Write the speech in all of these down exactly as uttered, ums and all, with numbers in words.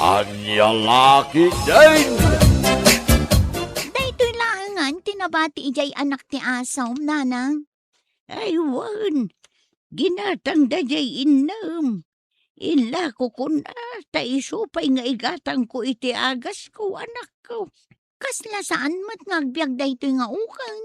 Ania la ketdin? Daytoy laengen ti nabati idiay anak ti asom, nanang. Ay, wen, ginatangda diay innem. Inlako kuna, ta isu pay nga igatangko iti agasko, anakko. Kasla saan met nga agbiag daytoy nga uken.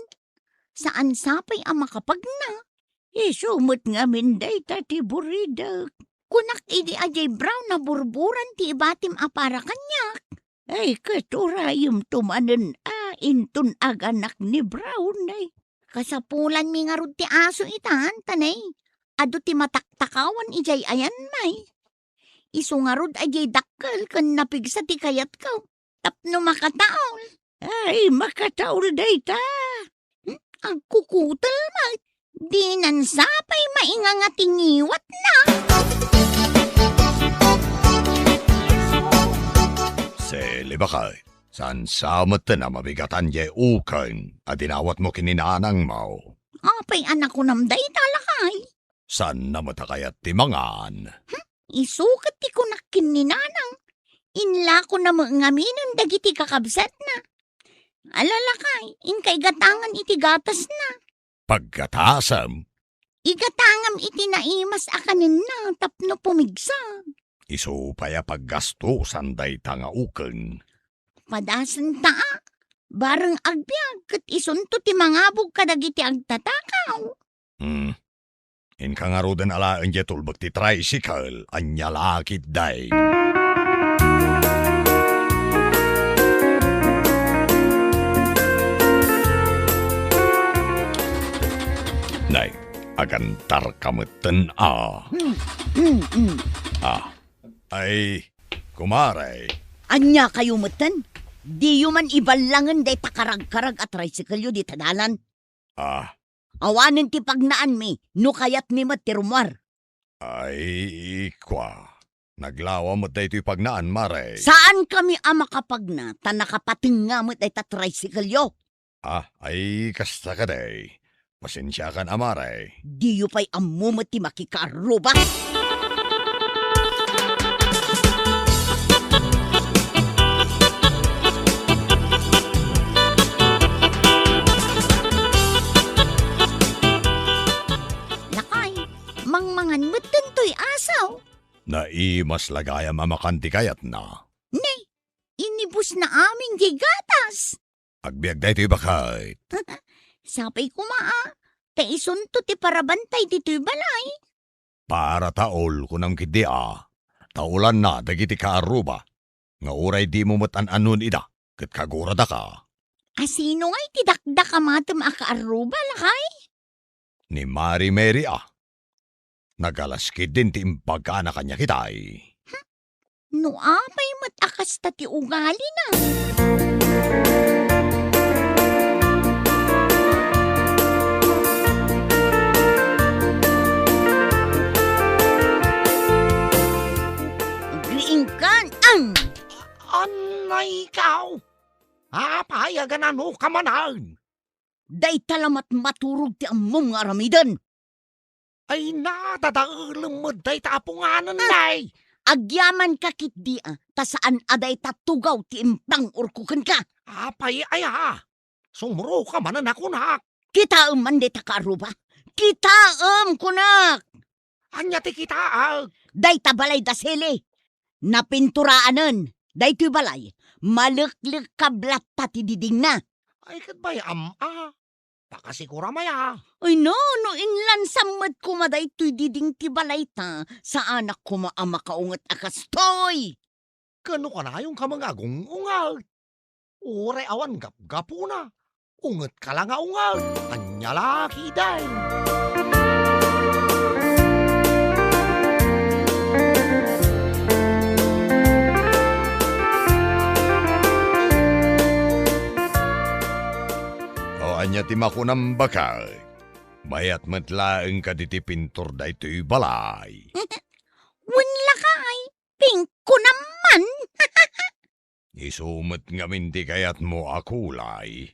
Saan sapay a makapagna. Isu met ngamin dayta ti buridek. Kunak idi a diay brown a burburan ti ibatim a para kaniak. Ay, ket urayemto manen a inton aganak ni brown, ay. Kasapulanmi ngarud ti aso itan, ta nay, adu ti mataktakawan idiay ayanmi. Isu ngarud a diay dakkel ken napigsa ti kayatko tapno makataol. Ay, makataol dayta. Hmm, agkukutel met. Dinan sapay mainganga ti ngiwatna. Sili, baket, saan sa metten a mabigatan diay uken a dinawatmo ken ni nanangmo? Apay a nakunam dayta, lakay? Saanna met a kayat ti mangan? Hmm, isu ket ti kunak ken ni nanang. Inlakona met ngaminen dagiti kakabsatna. Ala, lakay, inka igatangan iti gatasna. Paggatasem? Igatangam iti naimas a kanenna tapno pumigsa. Isu pay a paggastosan dayta nga uken. Padasenta a, bareng agbiag ket isunto ti mangabog kadagiti agtatakaw. Hmm. Inka ngaruden alaen diay tulbek ti tricycle, ania la ketdin? Nay, agantarka metten a. Hmm, hmm, hmm. Ah, ay, kumare. Ania kayo metten? Diyo man iballangen dayta karagkarag a tricycle-yo dita dalan? Ah. Awanen ti pagnaanmi no kayatmi met ti rummuar. Ay, kua. Naglawa met daytoy pagnaan, mare. Saankami a makapagna ta nakapatengnga met dayta tricycle-yo. Ah, ay, kasta kadi. Pasensiakan a, mare. Diyo pay ammo met ti makikaarruba. Lakay, mangmangan met daytoy asaw. Naimas la gayam a makan ti kayatna. Ne, inibusna amin diay gatas. Agbiag daytoy, baket. Sapay koma a, ta isunto ti parabantay ditoy balay. Para taol, kunam ketdi a. Taolanna dagiti kaarruba. Nga uray dimo met an-anuen ida, ket kaguradaka. A sino ngay ti dakdak a matem a kaarruba, lakay? Ni Mari Mary a. Nagalas ketdin ti imbagana kaniak itay. Hmm? No apay met a kasta ti ugalina. Agriingkan, ang! Anay ikaw? Apay a ganano ka manen? Dayta la met maturog ti ammom nga aramiden. Ay, nadadaelem met dayta a punganen, ah, nay. Agyamanka ketdi a, ta saan a dayta tugaw ti impang-orko kenka. Apay aya? Sumro ka manen a kunak. Kitaem man dayta kaarruba. Kitaem, kunak. Ania ti kitaek? Dayta balay da Sili. Napinturaanen. Daytoy balay, maleklekkab latta ti didingna. Ay, ket bay-am a. Pakasikuram aya. Ay, no, no inlansam met koma daytoy diding ti balayta, saanak koma a makaunget a kastoy. Ken no kanayonka nga agung-unget, uray awan gapgapuna, ungetka la nga unget. Ania la ketdin? O, ania ti makunam, baket? Mayat met laeng kadi ti pintor daytoy balay? Wen, lakay, pink ko naman. Isu met ngamin ti kayatmo a kulay.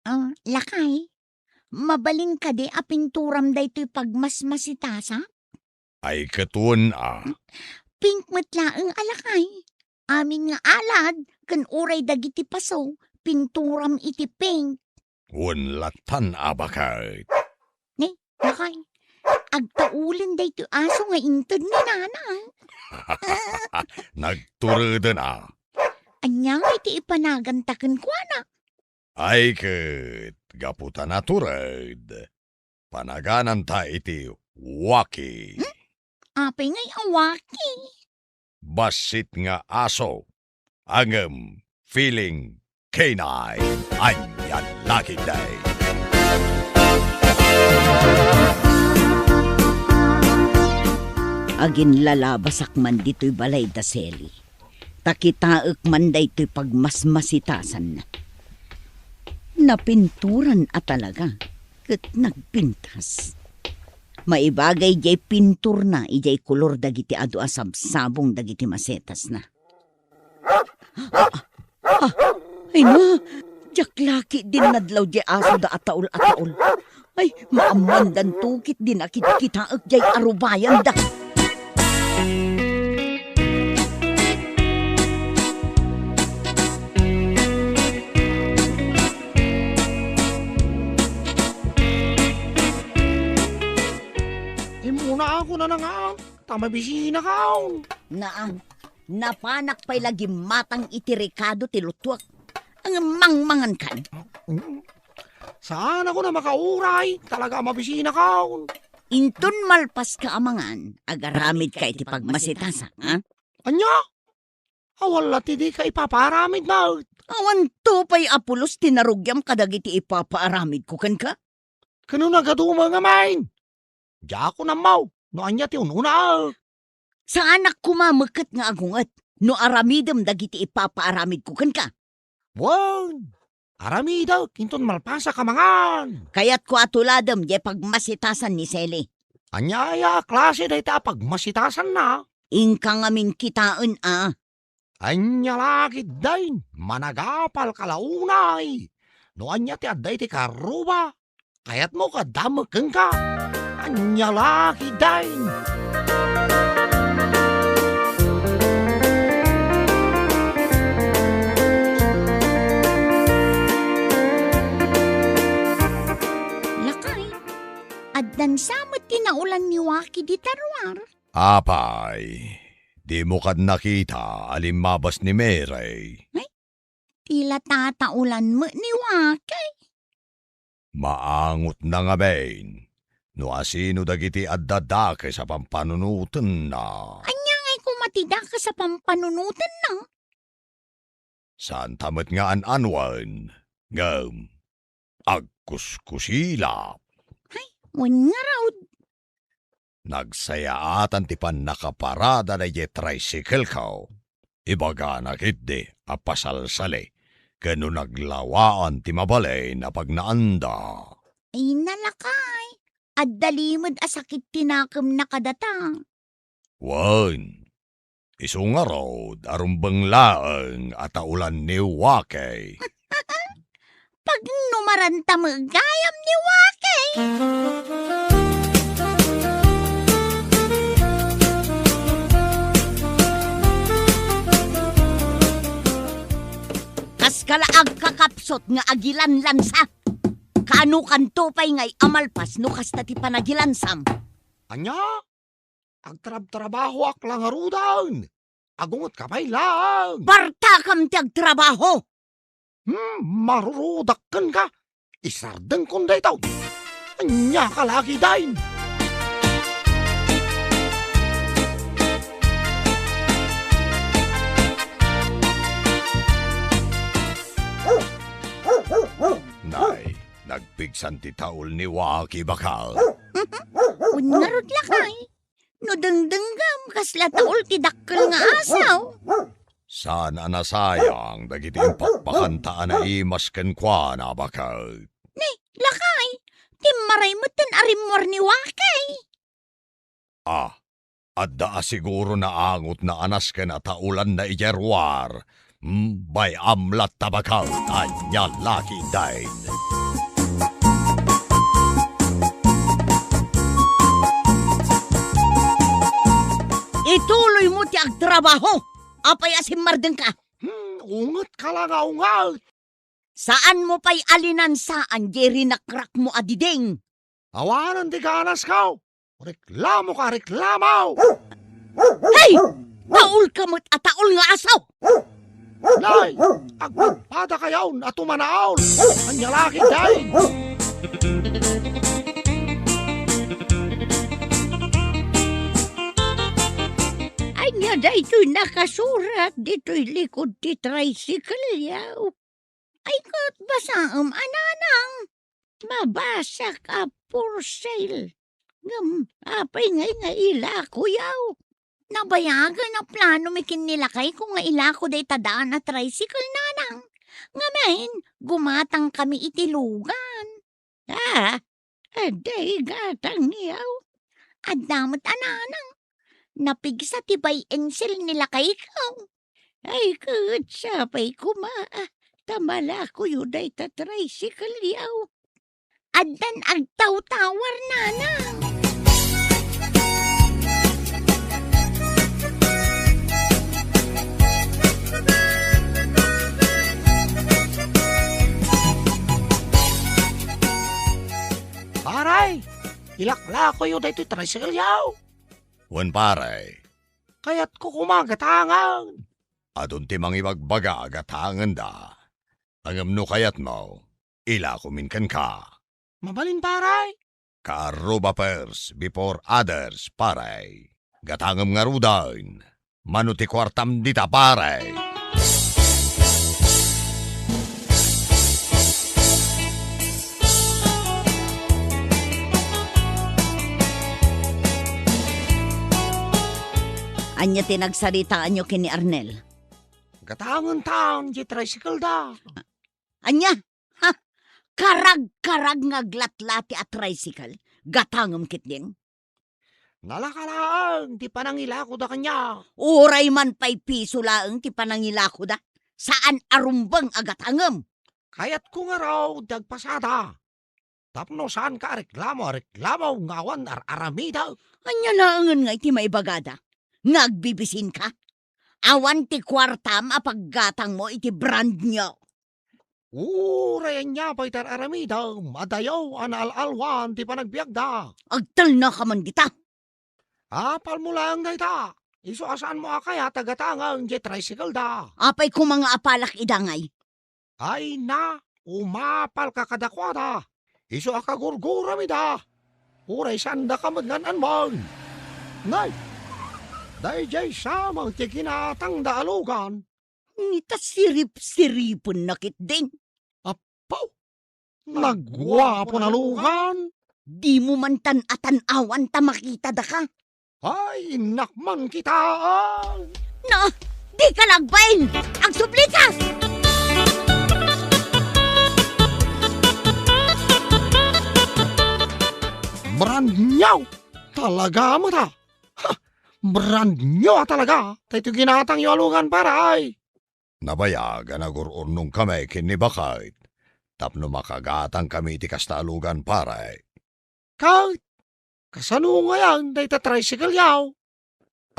Ah, lakay, mabalin kadi a pinturam daytoy pagmasmasitasak? Ay, ket wen a. Pink met laeng a, lakay. amin nga alad ken uray dagiti paso, pinturam iti pink. Wen lattan a baket. Ne, lakay, agtaulen daytoy aso nga inted ni nana. Nagtureden a. Ania nga iti ipanaganta kenkuana? Ay ket, gapu ta natured, panagananta iti waki. Hmm? Apay ngay a waki? Bassit nga aso, ngem feeling canine. Ania la ketdi? Aginlalabasak man ditoy balay da Sally. Ta kitaek man daytoy pagmasmasitasanna. Napinturan a talaga, ket nagpintas. Maibagay diay pinturna idiay kolor dagiti adu a sabsabong dagiti masetasna. Ah, ah, ay na, diak la ketdi nadlaw diay asoda a taul a taul. Ay, maammoandanto ketdi nakitkitaek diay arubayanda. Immunaak unana nga, ta mabisinakaon. Naa, napanak pay la gimmatang iti rekado ti lutuek. Ngem mangmangankan. Mm. Saanak a makauray, talaga a mabisinakaon. Inton malpaska a mangan, agaramidka iti pagmasitasak, ha? Ania? Awan la ti dika ipapaaramid met. Awanto pay a pulos ti narugiam kadagiti ipapaaramidko kenka? Ken no nagadumo ngamin, diak ammo no ania ti un-unaek. Saanak koma met ket nga agunget no aramidem dagiti ipapaaramidko kenka. Wen, aramidek inton malpasak a mangan. Kayatko a tuladem diay pagmasitasan ni Sally. Ania aya a klase dayta a pagmasitasanna? Inka ngamin kitaen a. Ania la ketdin, managapalka la unay. No ania ti adda iti karruba, kayatmo nga adda met kenka. Ania la ketdin. Lakay, addan sa met ti naulan ni Waki dita ruar. Apay, dimo kad nakita a limmabas ni Mary? Ay, ti la tataulan met ni Wakay. Maangotna ngamin no asino dagiti adda dakes a pampanunotenna. Ania ngay koma ti dakes a pampanunotenna? Saanta met nga an-anuen, ngem agkuskusila. Ay, wen ngarud. Nagsayaatan ti pannakaparada daydiay tricycle-ko. Ibagana ketdi a pasalsali ken no naglawaan ti mabalin a pagnaanda. Ay, nalakay. Adda limed a sakit ti nakemna kadata. Wen, isu ngarud a rumbeng laeng a taulan ni Wakay. Pagnumaranta met gayam ni Wakay. Kaska la agkakapsut nga agilanlansa. Kaanokanto pay ngay a malpas no kasta ti panagilansam? Ania? Agtrabtrabahoak la ngaruden. Agungetka pay laeng. Bartakam ti agtrabaho! Hmm, marurudak kenka. Isardengkon daytoy. Ania ka la ketdin? Nay, nagpigsan ti taul ni Waki, bakal. Wen ngarud, lakay. No dengdenggam, kasla taul ti dakkel nga asaw. Saan a nasayang dagiti impakpakanta a naimas kenkuana, baket. Ni, lakay, timmaray metten a rimmuar ni Wakay. Ah, adda a siguro naangotna a nasken a taulanna idiay ruar. Hmm, bay-am latta, baket, ania la ketdin. Ituloymo ti agtrabaho. Apay a simmardengka? Hmm, ungetka la nga unget. Saanmo pay a linansaan diay rinakrakmo a diding. Awanen ti ganasko. Reklamoka, reklamo! Hey! Taolka met a taol nga asaw! Nay, agpadpadakayon a tumanaol! Ania la ketdin? Ania daytoy nakasurat ditoy likod ti tricycle-yo? Ay, ket basaem a, nanang. Mabasak a for sale. Ngem apay ngay nga ilakoyo? Nabayagen a planomi ken ni lakayko nga ilako dayta daan a tricycle, nanang. Ngamin, gumatangkami iti lugan. Ah, adda gatangyo. Adda met a, nanang. Napigsa ti buy and sell ni lakayko. Ay, ket sapay koma, ta malakoyo dayta tricycle-yo. Addan agtawtawar, nanang. Pare, ilaklakoyo daytoy tricycle-yo. Wen, pare. Kayatko koma gatangen. Adun ti mangibagbaga a gatangenda. Ngem no kayatmo, ilakomin kenka. Mabalin, pare. Kaarruba first before others, pare. Gatangem ngaruden. Mano ti kuartam dita, pare? Ania ti nagsaritaanyo ken ni Arnel? Gatangentan ti tricycle da. Ania? Ha? Karagkarag nga aglatlati a tricycle? Gatangem ketdin? Nalaka laeng ti panangilakoda kaniak. Uray man pay piso laeng ti panangilakoda, saan a rumbeng a gatangem. Kayatko ngarud ti agpasada. Tapno saanka a reklamo a reklamo nga awan ar-aramidek. Ania laengen ngay ti maibagada? Nga agbibisinka? Awan ti kuartam a paggatangmo iti brand new. Uray ania pay ti ar-aramidem, adayo a naal-alwan ti panagbiagda. Agtalnaka man dita. Apalmo laeng dayta. Isu a saanmo a kayat a gatangen diay tricycle da. Apay koma nga apalak ida ngay? Ay na, umapalka kadakuada. Isu a kagurguram ida. Uray saandaka met nga an-anman. Nay, daydiay sa met ti ginatangda a lugan. Ngita sirip-siripenna ketdin. Apo, naguapon a lugan. Dimo man tan-atan-awan ta makitada ka. Ay, innak man kitaan. Na, dika la agbain! Agsublika! Brand new talaga met a. Ha! Brand new a talaga daytoy ginatangyo a lugan, pare. Nabayag a nagur-urnongkami ken ni Baket tapno makagatangkami iti kasta a lugan, pare. Ket kasano ngayen dayta tricycle-yo?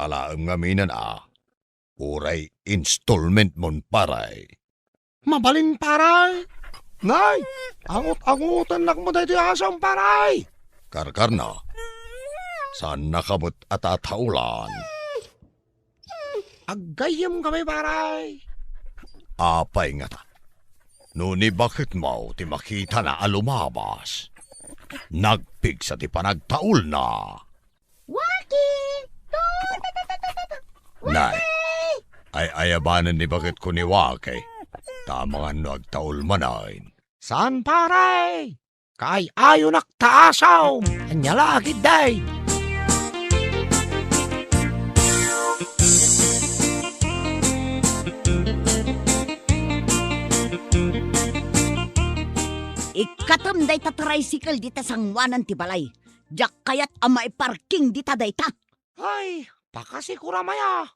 Alaem ngaminen a, uray installment-mon, pare. Mabalin, pare. Nay, angot-angotennak met daytoy asom, pare. Karkarna, saannaka met a tataolan. Aggayyemkami, pare. Apay ngata? No ni Baketmo ti makitana a lumabas, nagpigsa ti panagtaolna. Waki! Nay, ay-ayabanen ni Baketko ni Waki, ta amangan no agtaol manen. Saan, pare? Kaay-ayonak ta asom. Ania la ketdi? Ikkatem dayta tricycle dita sangoanan ti balay. Diak kayat a maiparking dita dayta. Ay, pakasikuram aya.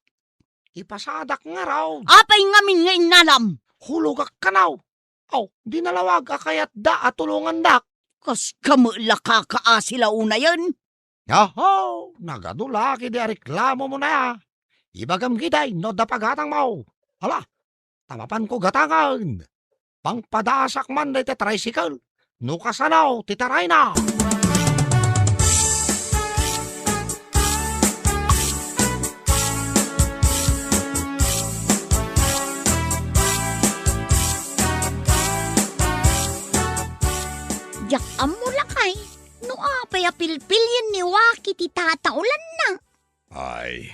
Ipasadak ngarud. Apay ngamin nga innalam? Hulogak kano. Aw, di nalawag a kayatda a tulongandak. Kas kamo la kakaasi la unayen? Aho, nagadu la ketdi a reklamomon aya. Ibagam gidi no adda pagatangmo. Ala, ta mapanko gatangen. Pangpadaasak man dayta tricycle no kasano ti tarayna. Diak ammo, lakay, no apay a pilpilien ni Waki ti tataulanna. Ay,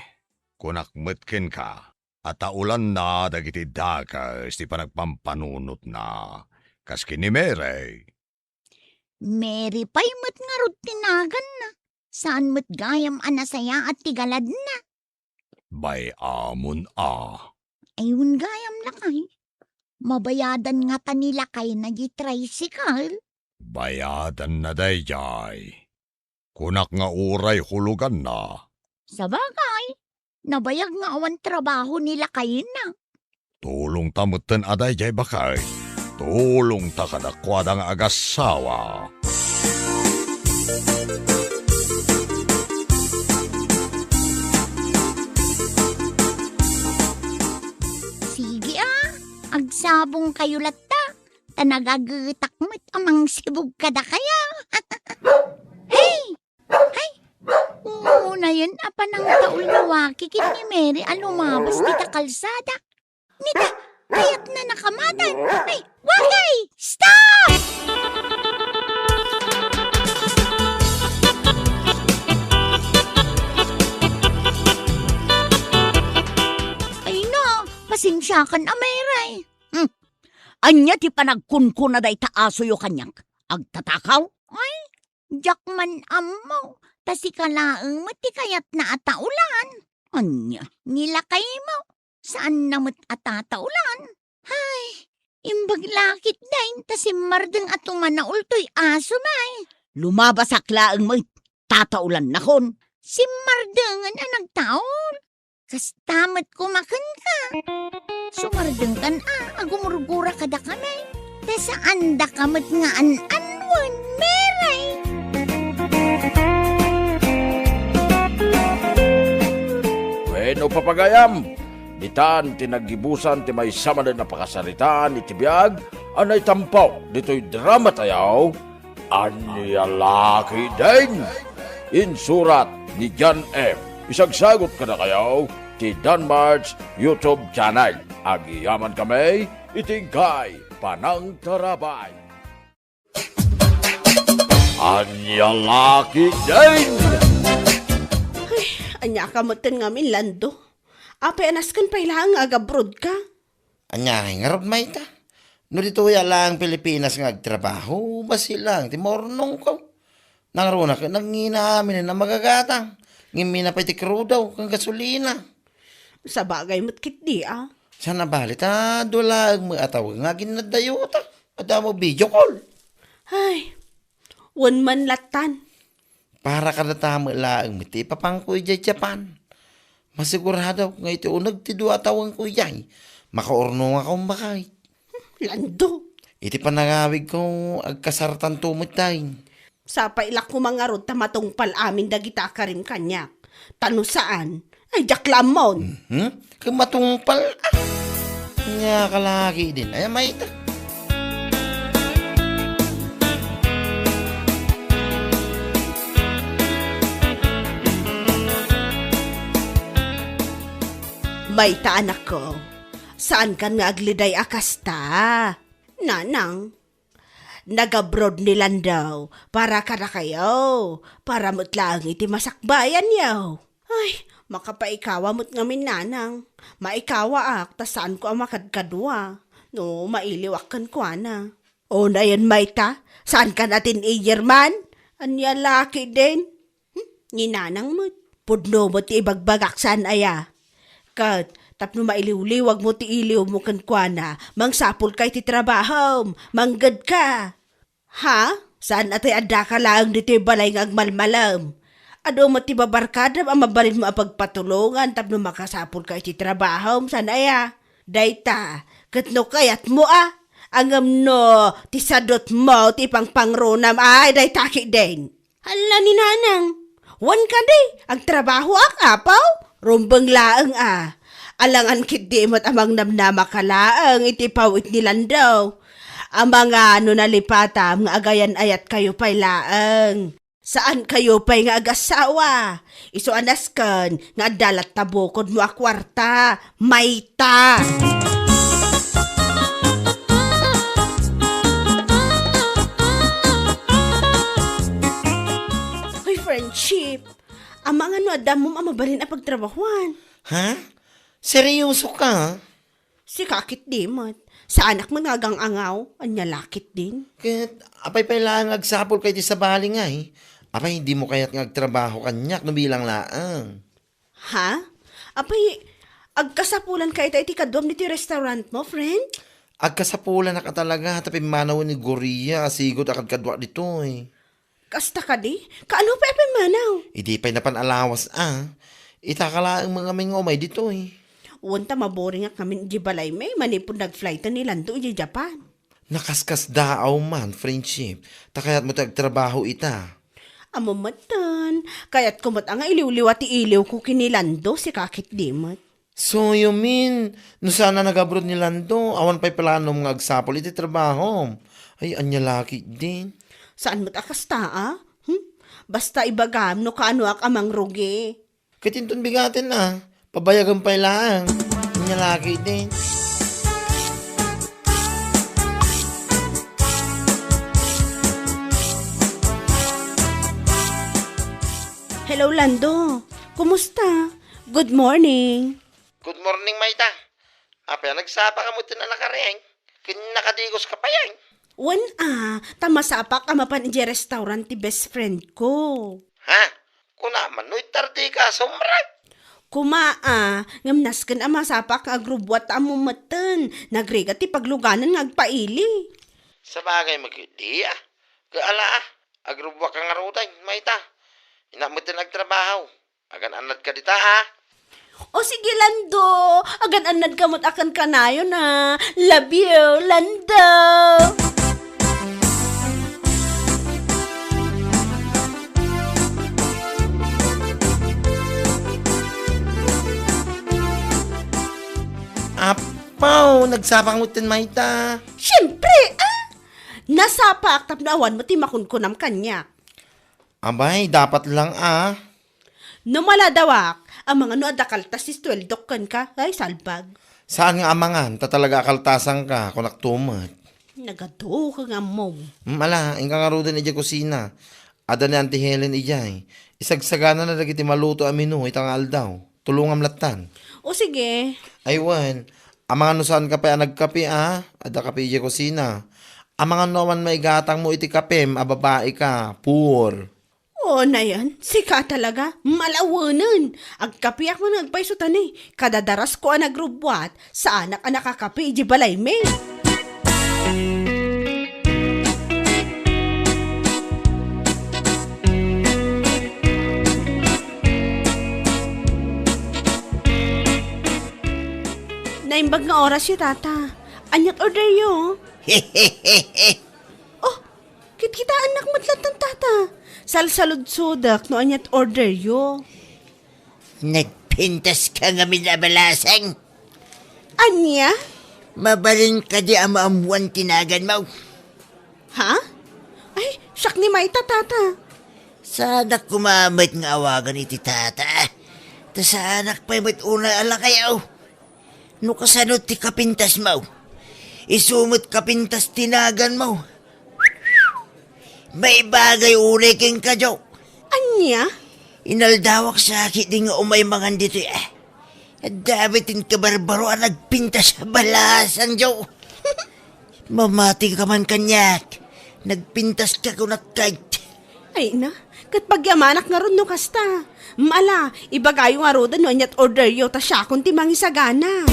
kunak met kenka, a taulanna dagiti dakes ti panagpampanunotna, kas ken ni Mary. Mary pay met ngarud ti naganna. Saan met gayam a nasayaat ti galadna. Bay-amon a. Ay, wen gayam, lakay. Mabayadan ngata ni lakayna di tricycle? Bayadanna daydiay. Kunak nga uray huloganna. Sabagay, nabayag nga awan trabaho ni lakayna. Tulongta metten a daydiay, baket. Tulongta kadakuada nga agassawa. Sige a, agsabongkayo latta, ta nagagetak met a mangsibog kadakayo. Hey! Ay, unayen a panangtaul ni Waki ken ni Mary a lumabas dita kalsada. Nita, kayatna nakamadan. Ay, Waki! Stop! Ay na, pasensiakan a, Mary. Hmm. Ania ti panagkunkuna dayta asoyo kaniak? Agtatakaw? Ay, diak man ammo, ta sika laeng met ti kayatna a taulan. Ania, ni lakaymo, saanna met a tataulan. Ay, imbag la ketdin ta simmardeng a tumanaul toy asom ay. Lumabasak laeng met, tataulannakon. Simmardengen a nagtaul. Kasta met koma kenka. Sumardengkan a, agumurgura kadakami. Ta saandaka met nga an-anuen, Mary. Wenno, papagayam, ditan ti naggibusan ti maysa manen a pakasaritaan iti biag a naitampo ditoy drama tayo, Ania la ketdin? Insurat ni John M. Isagsagut kadakayo ti Danmart's YouTube channel. Agyamankami iti inkay panangtarabay. Ania la ketdin? Ay, ania ka metten ngamin, Lando? Apay a nasken pay laeng nga agabrodka? Ania ngay ngarud mayta? No ditoy a laeng Pilipinas nga agtrabaho, bassit laeng ti maurnongko. Nangruna ket nangina aminen a magagatang, ngem mina pay ti krudo ken gasolina. Sabagay met ketdi a. Saan a bali ta dua laeng met a tawen nga aginnadayota. Adda mo video call. Ay, wen man lattan. Para kadata met laeng met ti ipapanko idiay Japan. Masiguradok nga iti uneg ti dua a tawenko idiay, makaurnongakon baket. Lando! Iti panangawigko, agkasartanto met dayta. Sapay la koma ngarud ta matungpal amin dagita a karim kaniak. Ta no saan, ay diak la ammon. Mhm. Ket matungpal, a. Ania ka la ketdin, aya mayta. Mayta, anakko, saankan nga agliday a kasta. Nanang, nagabroad ni Lando para kadakayo, para met laeng iti masakbayanyo. Ay, makapaikawa met ngamin, nanang. Maikawaak ta saanko a makadkadua no mailiwak kenkuana. Unayen mayta, saankan a teen-ager man? Ania la ketdin? Hmm, ni nanang met. Pudno met ti ibagbagak, saan aya? Ket tapno mailiwliwagmo ti iliwmo kenkuana, mangsapulka iti trabahom, manggedka. Ha? Saan a tay addaka laeng ditoy balay nga agmalmalem? Adu met ti babarkadam a mabalinmo a pagpatulongan tapno makasapulka iti trabahom, saan aya? Dayta, ket no kayatmo a, ngem no ti sadutmo ti ipangpangronam, ay, dayta ketdin. Hala ni nanang, wen kadi, agtrabahoak, apo? Rumbeng laeng a. Alangan ketdi met a mangnamnamaka laeng iti pawit ni Lando. Amangan no nalipatam nga agayan-ayatkayo pay laeng. Saankayo pay nga agasawa. Isu a nasken nga adda latta bukodmo a kuarta. Mayta! Hoy, friendship. Amangan no adda ammom a mabalin a pagtrabahuan. Ha? Seryoso ka? Sika ketdi met. Saanak met nga agang-angaw. Ania la ketdin? Ket apay pay laeng nga agsapulka iti sabali ngay? Apay, dimo kayat nga agtrabaho kaniak no bilang laeng? Ha? Apay, agkasapulanka ita iti kaduam ditoy restaurantmo, friend? Agkasapulanak a talaga ta pimmanawen ni Gloria a sigud a kadkaduak ditoy. Kasta kadi? Kaano pay a pimmanaw? Idi pay napan a lawas a. Itaka laeng ngamin nga umay ditoy. Wen ta maboringak ngamin idiay balaymi manipud nag-flighten ni Lando idiay Japan. Nakaskasdaaw man, friendship, ta kayatmo ti agtrabaho ita. Ammom metten, kayatko met a nga iliwliwa ti iliwko ken ni Lando, sika ketdi met. So, you mean, no saan a nag-abroad ni Lando, awan pay planom nga agsapul iti trabahom? Ay, ania la ketdin? Saan met a kasta, a? Hmm? Basta ibagam no kaanoak a mangrugi. Ket inton bigaten a, pabayagem pay laeng. Ania la ketdin? Hello, Lando. Kumusta? Good morning. Good morning, Mayta. Apay a nagsapaka metten a nakariing? Ken nakadigoska pay? Wen a, ta masapak a mapan idiay restaurant ti best friend ko. Ha? Kuna man no itardika, sumrek? Kuma a, ngem nasken a masapak nga agrubbuat ta ammom metten, nagrigat ti pagluganan nga agpaili. Sabagay met ketdi a. Ket ala a, agrubbuakka ngaruden, Mayta. Innak metten agtrabaho. Agan-annadka dita, a? O sige, Lando. Agan-annadka met a ken kanayon, a. Love you, Lando. Apaw, nagsapaka metten, Mayta. Siempre, a. Nasapak tapno awan met ti makunkunam kaniak. Abay, dapat lang, a. No maladawak, amangan no adda kaltas ti sueldok kenka, ay, salbag. Saan nga amangan, ta talaga a kaltasanka, kunak tumet. Nagadu ka nga ammom. Hmm, ala, inka ngaruden idiay kusina. Adda ni Auntie Helen idiay. Isagsaganana dagiti maluto a menu ita nga aldaw. Tulongam lattan. O sige. Ay, wen. Amangan no saanka pay a nagkape, a? Adda kape idiay kusina. Amangan no awan maigatangmo iti kapem a babaika. Poor. O, nayan. Sika talaga. Malawenen. Agkapeak man nga agpayso ta ni. Kadadarasko a nagrubbuat, saanak a nakakape idiay balaymi. Naimbag nga orasyo, Tata. Aniat orderyo? Oh, kitkitaennak met lattan, Tata. Salsaludsodek no aniat orderyo. Nagpintaska ngamin a balasang. Ania? Mabalin kadi a maammuan ti naganmo? Ha? Ay, siak ni Mayta, Tata. Saanak koma met nga awagan iti Tata. Ta saanak pay met unay a lakayaw. No kasano ti kapintasmo, isu met kapintas ti naganmo. Maibagay unay kenka, Jo. Ania? Inaldawak sa ketdi nga umay mangan ditoy, a. Adda met ti kabarbaro a nagpintas a balasang, Jo. Mamatika man kaniak. Nagpintaska kunak kayt. Ay na, ket pagyamanak ngarud no kasta. Mala, ibagayo ngaruden no aniat orderyo ta siakon ti mangisagana.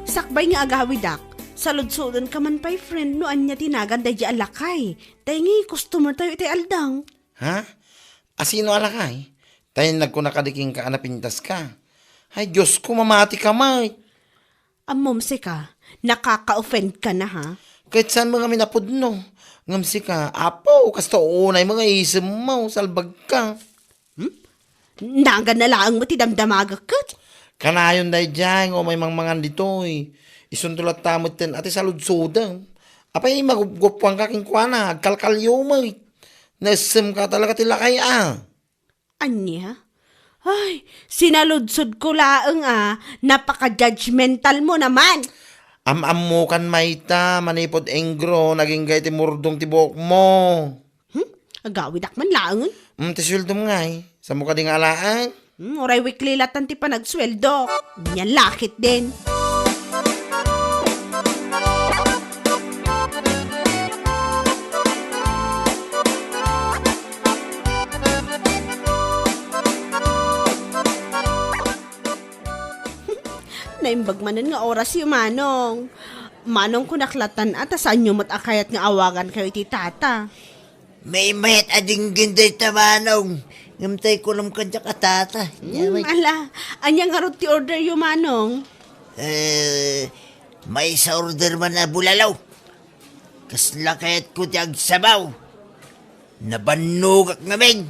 Sakbay nga agawidak, saludsodenka man pay, friend, no ania ti nagan daydi a lakay. Tay nga customer tayo iti aldaw. Ha? Asino a lakay? Tay nagkuna kadi kenka a napintaska. Ay, Diyos ko, mamati ka, May. Ammom sika, nakaka-offend ka na, ha? Ket saan mo ngamin a pudno? Ngem sika, Apo, kasta unay mo nga isem mo, salbag ka. Hmm? Nagan na laeng mo ti damdamagak ket? Kanayon daydiay nga umay mangmangan ditoy. Isunto latta met ten ati saludsodem. Apay, magupgupuan ka kenkuana, agkalkalyo met. Naessem ka talaga ti lakay, a. Ania? Ay, sinaludsod ko laeng a, napaka-judgmental mo naman. Am-ammokan mayta, manipud engro, nagingga iti murdong ti buokmo. Hmm? Agawidak man laengen? Hmm, ti sueldom ngay. Saan mo kadi nga alaen? Hmm, uray weekly latan ti panagsueldo. Nian lakit din. Naimbag manen nga orasyo, Manong. Manong, kunak latan a, ta saanyo met a kayat nga awagankayo iti tata. Maymayat a dinggen dayta, Manong. Ngem tay kunam kadiak a tata. Hmm, ala, ania ngarud ti orderyo, Manong? Eh, maysa order man a bulalo. Kasla kayatko ti agsabaw. Nabannogak ngamin.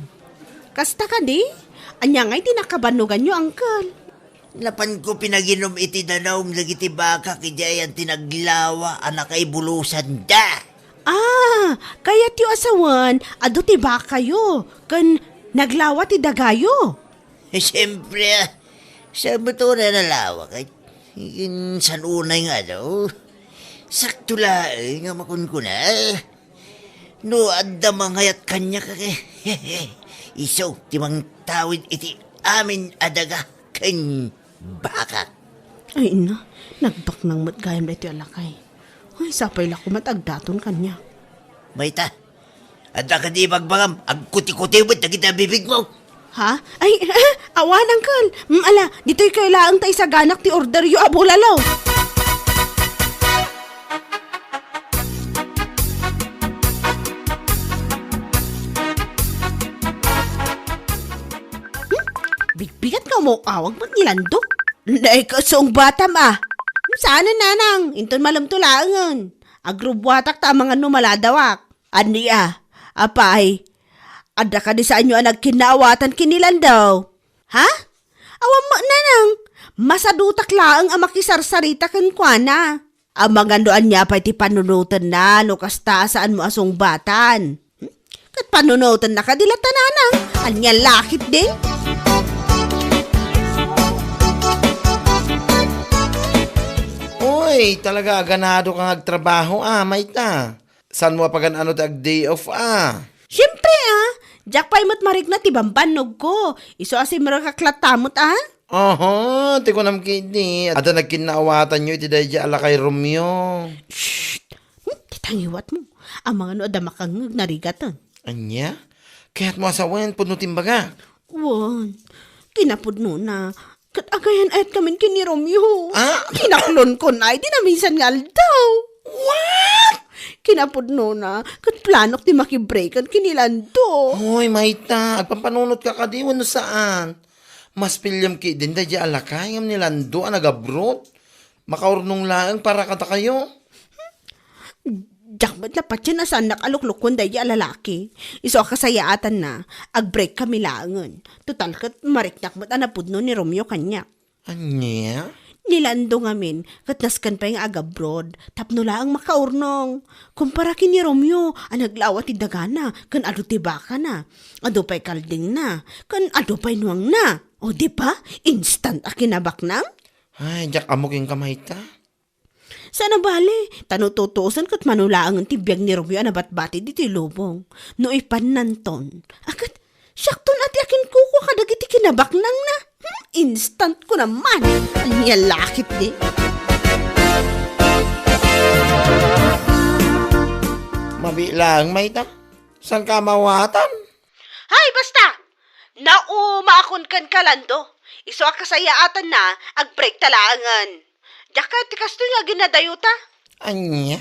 Kasta kadi? Ania ngay ti nakabannoganyo, Uncle? Napanko pinaginom iti danum dagiti bakak idiay ayan ti naglawa a nakaibulosanda. Ah, kayatyo a sawen, adu ti bakayo, ken naglawa ti dagayo. Eh, siyempre, ah. Saan mo to na nalawa? Kay, insan unay nga, ano? Sakto laeng nga makunkuna. No, adda mangayat kaniak, kay, isu, ti mangtawid iti amin a daga ken bakak. Ay, ina, nagbaknang met gayam daytoy a lakay. Ay, sapay la koma ta agdaton kaniak. Mayta, adda kadi ibagbagam, agkutikutiw met dagiti bibigmo. Ha? Ay, ah, awan, Uncle. Mm, ala, ditoy kayo laeng ta isaganak ti orderyo a bulalo. Hmm? Bigbigat nga umawag met ni Lando. Naikasungbatam, a. Saan, nanang? Inton malem to laengen. Agrubbuatak ta amangan no maladawak. Ania, apay, adda kadi saanyo a nagkinnaawatan ken ni Lando? Ha? Awan met, nanang. Masadutak laeng a makisarsarita kenkuana. Amangan no ania pay ti panunotenna no kasta a saanmo a sungbatan. Hmm? Ket panunotenna kadi latta, nanang? Ania lakit din? Uy, talaga a ganado ka nga agtrabaho, a, mayta. Saanmo a pagan-ano ti ag-day off, a? Siempre, a. Diak pay met marikna ti bambannogko. Isu a simrekak latta met, a. Aha, ti kunam ketdi, adda nagkinnaawatanyo iti daydiay a lakay Romeo. Shh! Hmm, ti tangiwatmo. Amangan no adda makangngeg narigaten. Ania? Kayatmo a sawen, pudno ti imbagak? Wen, kinapudnona, ket agayan-ayat kamin ken ni Romeo. Ah? Kinaklonko na iti naminsan nga aldaw. What? Kinapudnona, ket planok ti makibreakan ken ni Lando. Hoy, mayta, agpampanunotka kadi wenno saan? Mas piliam ketdin daydiay a lakay ngem ni Lando a nag-abroad. Makaurnong laeng para kadakayo. Diak met napatien a saannak a luklukoen daydiay a lalaki. Isu a kasayaatanna, agbreak kami laengen. Total ket mariknak met a napudno ni Romeo kaniak. Ania? Ni Lando ngamin, ket nasken pay nga agabroad, tapno laeng makaurnong. Kumpara ken ni Romeo a naglawa ti dagana, ken adu ti bakana, adu pay kaldingna, ken adu pay nuangna. O, di ba? Instant a kinabaknang? Ay, diak ammo kenka mayta. Saan a bale, ta no tutuosen ket mano laengen ti biag ni Romeo a nabatbati ditoy lubong. No ipannanton, a ket siakton a ti akinkukua kadagiti kinabaknangna. Hmm, instant ko naman. Ania lakit di? Mabiit laeng mayta. Saan ka mawatan? Hay, basta! Naumaakon ken ka, Lando. Isu a kasayaatanna, agbreak ta laengen. Diak kayat ti kastoy nga aginadayota. Ania?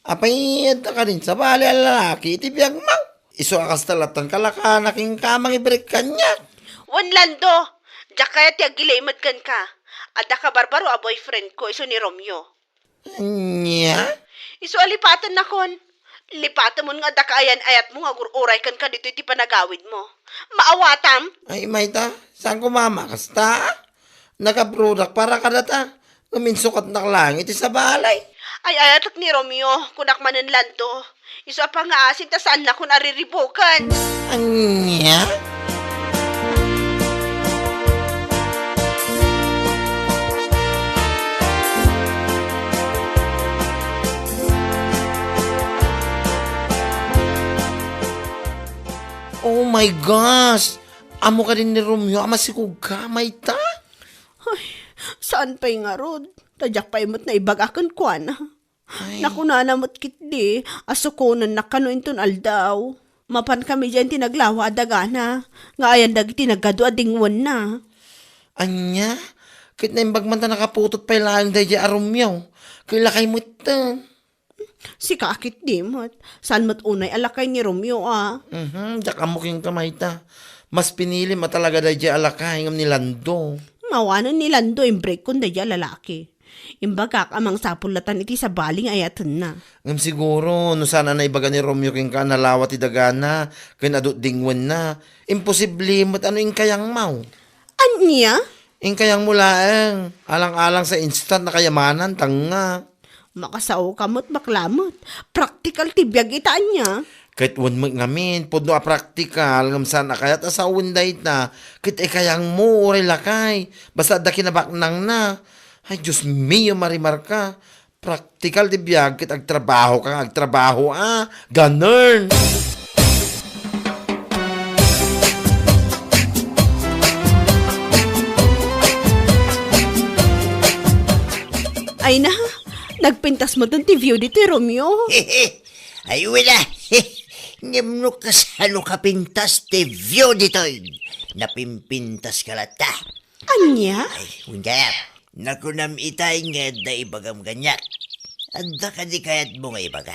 Apay, adda kadin sabali a lalaki iti biagmo? Isu a kasta lattan kalakana kenka a mangibreak kaniak. Wen, Lando, Diak kayat ti aggilimed kenka. Adda kabarbaro a boyfriend ko isu ni Romeo. Ania? Isu a lipatennakon. Lipatemon nga adda kaayan-ayatmo nga agur-uray kenka ditoy ti panagawidmo. Maawatam? Ay, mayta, saan ko mama, kasta? Nakabrodak para kadata. Ngem insukatnak laeng iti sabali. Ay-ayatek ni Romeo, kunak manen Lando. Isu a pangngaasim ta saannakon a riribuken. Ania? Oh my gosh! Ammo kadi ni Romeo a masikogka, mayta? Ay, saan pay ngarud? Ta diak pay met naibaga kenkuana. Ay. Nakunana met ketdi a sukonennak kano inton aldaw. Mapan kami diay ti naglawa a dagana, nga ayan dagiti nagadu a dingwenna. Ania? Ket naimbag man ta nakaputot pay laeng daydiay a Romeo. Ket lakay metten. Sika a ketdi met. Saan met unay a lakay ni Romeo a? Mhm, diak ammo kenka mayta. Mas pinilim a talaga daydiay a lakay ngem ni Lando. Awanen ni Lando imbreakkon daydiay a lalaki. Imbagak a mangsapul latan iti sabali nga ayatenna. Ngem siguro, no saan a naibaga ni Romeo kenka a nalawa ti dagana ken adu ti dingwenna, imposible met a no inkayangmo. Ania? Inkayangmo laeng, alang-alang sa instant a kayamanan, tanga. Makasaoka met, bakla met. Praktikal ti biag ita, ania? Ket wen met ngamin, pudno a praktikal, ngem saan a kayat a sawen dayta, ket ikayangmo, uray lakay, basta adda kinabaknangna. Ay, Dios mio, Maria Marca. Praktikal ti biag ket agtrabaho ka nga agtrabaho, a. Ganern! Ay na, nagpintas metten ti view ditoy, Romeo. Ay, wala. Ngem no kasano kapintas ti view ditoy, napimpintas ka latta. Ania? Ay, wen gayam. Nakunam itay nga adda ibagam kaniak. Adda kadi kayatmo nga ibaga?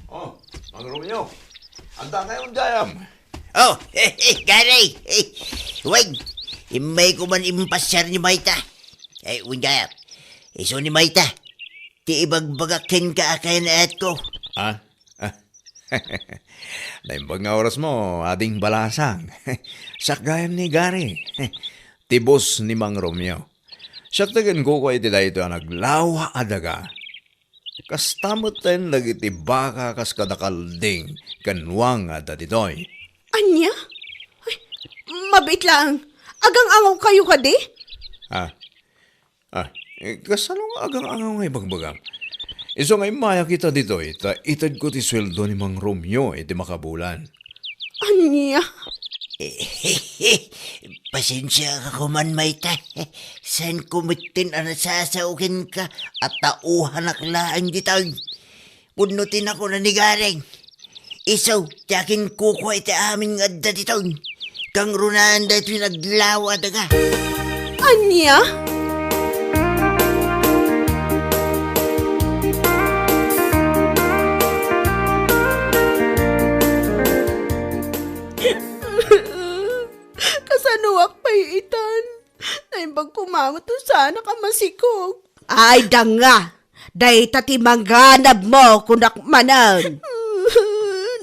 Oh, Mang Romeo. Adda kayo gayam? Oh, Gary. Wen, immay ko man impasiar ni Mayta. Ay, wen gayam. Isu ni Mayta. Ti ibagbagak kenka a kayan-ayatko. Ah? Ah. Naimbag nga orasmo, Ading Balasang. Siak gayam ni Gary. Ti boss ni Mang Romeo. Siak ti ken kukua iti daytoy a naglawa a daga. Kasta metten dagiti baka kas kada kalding ken wang a adda ditoy. Ania? Ay, mabiit laeng. Agang-angawkayo kadi? Ah, Ah, eh, kasano nga agang-angaw nga ibagbagam? Isu nga immayak ita ditoy, ta itedko ti sueldo ni Mang Romeo iti makabulan. Ania? Pasensiaka koman, Mayta. Saanko metten a nasasao kenka a tauhanak laeng ditoy. Pudno ti nakuna ni Gareng. Isu ti akinkukua iti amin nga adda ditoy. Kangrunaan daytoy naglawa a daga. Ania? Kasanoak pay itan? Naimbag koma met no saanak a masikog. Ay, danga! Dayta ti manganabmo, kunak manen.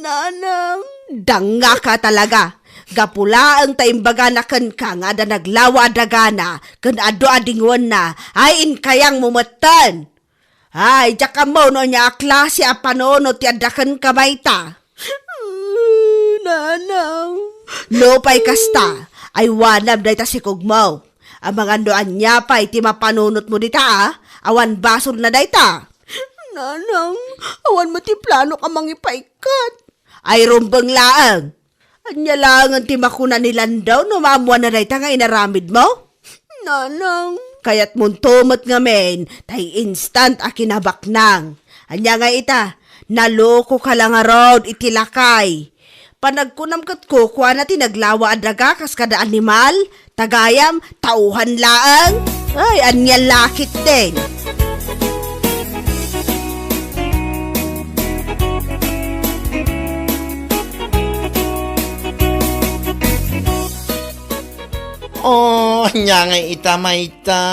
Nanang. Dangngaka talaga. Gapu laeng ta imbagana kenka nga adda naglawa a dagana ken adu a dingoenna, ay inkayangmo metten. Ay, diak ammo no ania a klase a panunot ti adda kenka, Mayta. Nanang. Nupay kasta, ay wanam dayta sikogmo. Amangan no ania pay ti mapanunotmo dita, a? Awan basolna dayta. Nanang, awan met ti planok a mangipaikkat. Ay rumbeng laeng. Ania laengen ti makuna ni Lando no maammuanna dayta nga inaramidmo? Nanang. Kayatmonto met ngamin, tay instant a kinabaknang. Ania nga ita, nalokoka la ngarud iti lakay. Panagkunam ket kukuana ti naglawa a daga kas kada animal, ta gayam, tauhan laeng. Ay, ania la ketdin. Oh, Ania ngay ita, mayta?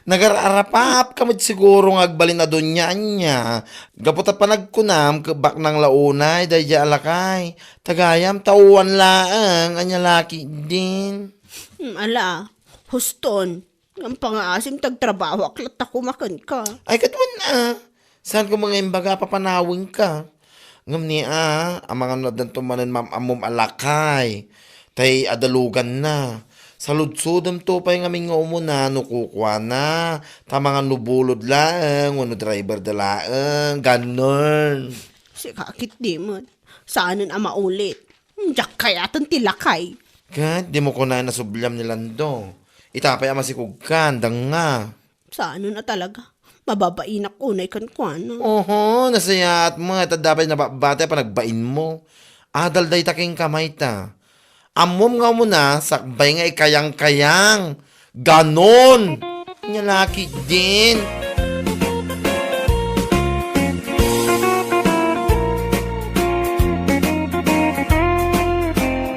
Nagar-arapapka met siguro nga agbalin a donia ania. Gapu ta panagkunam, kebbaknang la unay daydiay a lakay. Ta gayam, tauan laeng, ania la ketdin. Hmm, ala, huston. Ngem pangaasim ta agtrabahoak latta koma kenka. Ay, ket wen a. Saanko met nga imbaga a papanawenka. Ngem ni a, amangan no addanto manen maam-ammom a lakay. Tay adaluganna. Saludsodemto pay ngamin nga umuna no kukuana. Ta amangan no bulod laeng, wenno driver da laeng. Ganon. Sika ketdi met. Saanen a maulit. Diak kayaten ti lakay. Ket dimo kunaen a subliam ni Lando. Ita pay a masikogkan, danga. Saanen a talaga. Mababainak unay kenkuana. Oho, nasayaat met. Adda pay nababati a panagbainmo. Adal dayta kenka, mayta. Ammom nga umuna, sakbay nga ikayangkayang. Ganon! Ania la ketdin.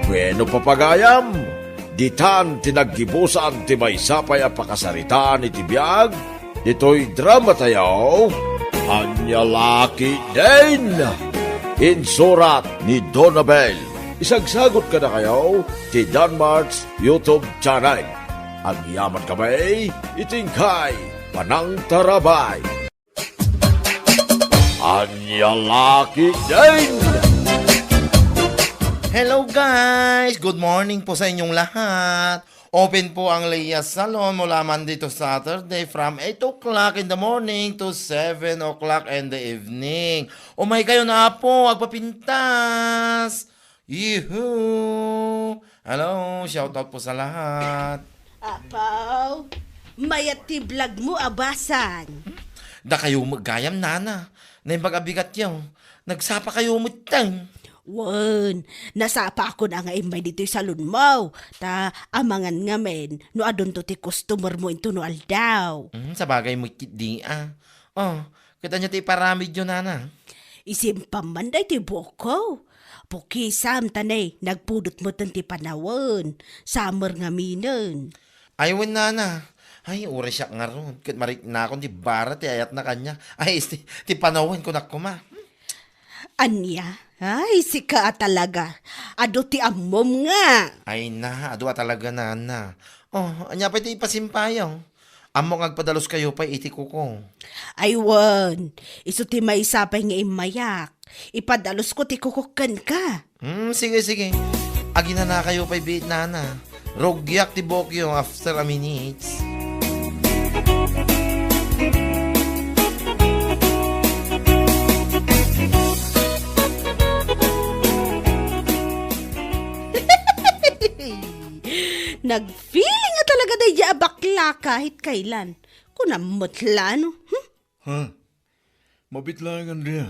Bueno, papagayam, ditan ti naggibusan ti maysa pay a pakasaritaan iti biag ditoy dramatayo, Ania la ketdin! Insurat ni Donabel. Isagsagut kadakayo ti Danmart's YouTube channel. Agyaman kami iti inkay panangtarabay. Ania la ketdin! Hello guys! Good morning po sa inyong lahat. Open po ang Leia Salon mula Monday to Saturday from eight o'clock in the morning to seven o'clock in the evening. Umay kayo na po, agpapintas! Yuhu! Hello, shoutout po sa lahat. Apaw, mayat ti vlog mo a basang. Dakayo met gayam, nana. Naimbag a bigatyo. Nagsapa kayo metten. Wen, nasapakon a nga immay ditoy salon mo. Ta amangan ngamin no adunto ti customer mo intono aldaw. Mm, sabagay met ketdi a. Oh, ket ania ti iparamidyo, nana? Isimpam man daytoy buokko. Pukisam ta ne, nagpudot metten ti panawen. Summer ngaminen. Ay, wen, nana. Ay, uray siak ngarud. Ket mariknakon ti bara ti ayatna kaniak. Ay, isti, ti panawen kunak koma. Ania? Ay, sika a talaga. Adu ti ammom nga. Ay na, adu a talaga, nana. Oh, ania pay ti ipasimpayo? Ammok nga agpadalus kayo pay iti kuko. Ay wen, isu ti maysa pay nga immayak. Ipadalusko ti kukok kenka. Hmm, sige, sige. Aginanakayo pay biit, nana. Rugiak ti buokyo after a minutes. Nagfeeling a talaga daydiay a bakla kahit kailan. Kunam met la, no? Hmm? Ha? Mabit laeng, Andrea.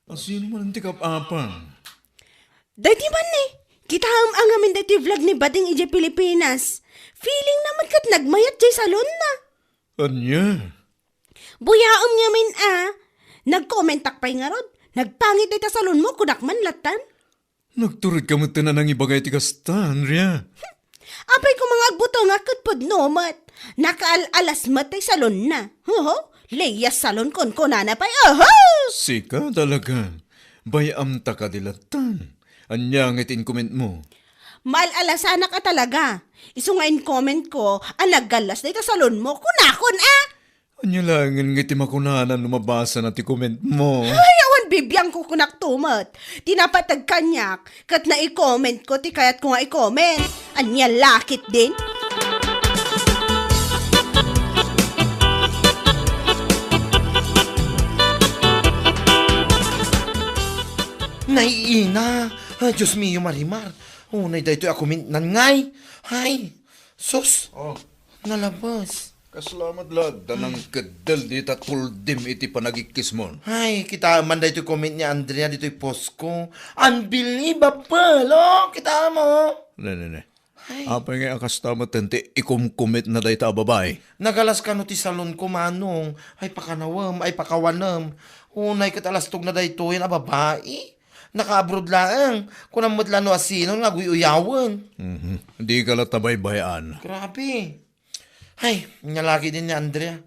Asino man ti kap-apang? Daydi man ni, kitaem a ngamin daytoy vlog ni Bading idiay Pilipinas. Feeling na met ket nagmayat diay salonna. Ania? Buyaem ngamin a. Nagkomentak pay ngarud. Nagpangit dayta salon mo, kunak man lattan. Nagturedka metten a nangibagay ti kasta, Andrea. Apay koma nga agbutengak ket pudno met. Nakaal-alas met tay salonna. Oho, Leia Salon kunkunana pay. Oho! Sika talaga. Bay-am ta kadi lattan. Ania nga ti inkomentmo? Maal-alasanak a talaga. Isu nga inkomentko a naggallas dayta salonmo. Kunakon a! Ania laengen nga iti makunana no mabasana ti komentmo? Ay, awan bibiangko kunak tumet. Ti napateg kaniak, ket naikomentko ti kayatko nga ikoment. Ania la ketdin? Naiina! Ay, Dios mio, Marimar. Unay daytoy a komentnan ngay. Ay, sus. Oh. Nalabas. Kasla met la adda nangkeddel dita tuldim iti panagikkismon. Ay, kitaem man daytoy comment ni Andrea ditoy post ko. Unbelievable, oh! Kitaem, oh! Ne, ne, ne. Ay. Apay nga a kasta met ti ikumkumitna dayta a babai? Nagalas kano ti salon ko, manong. Ay, pakanawem, ay, pakawanem. Unay ket alastogna daytoyen a babai. Naka-abroad laeng. Kunam met la no asino nga aguy-uyawen. Mhm. Dika latta baybay-an. Grabe. Ay, ania la ketdin ni Andrea.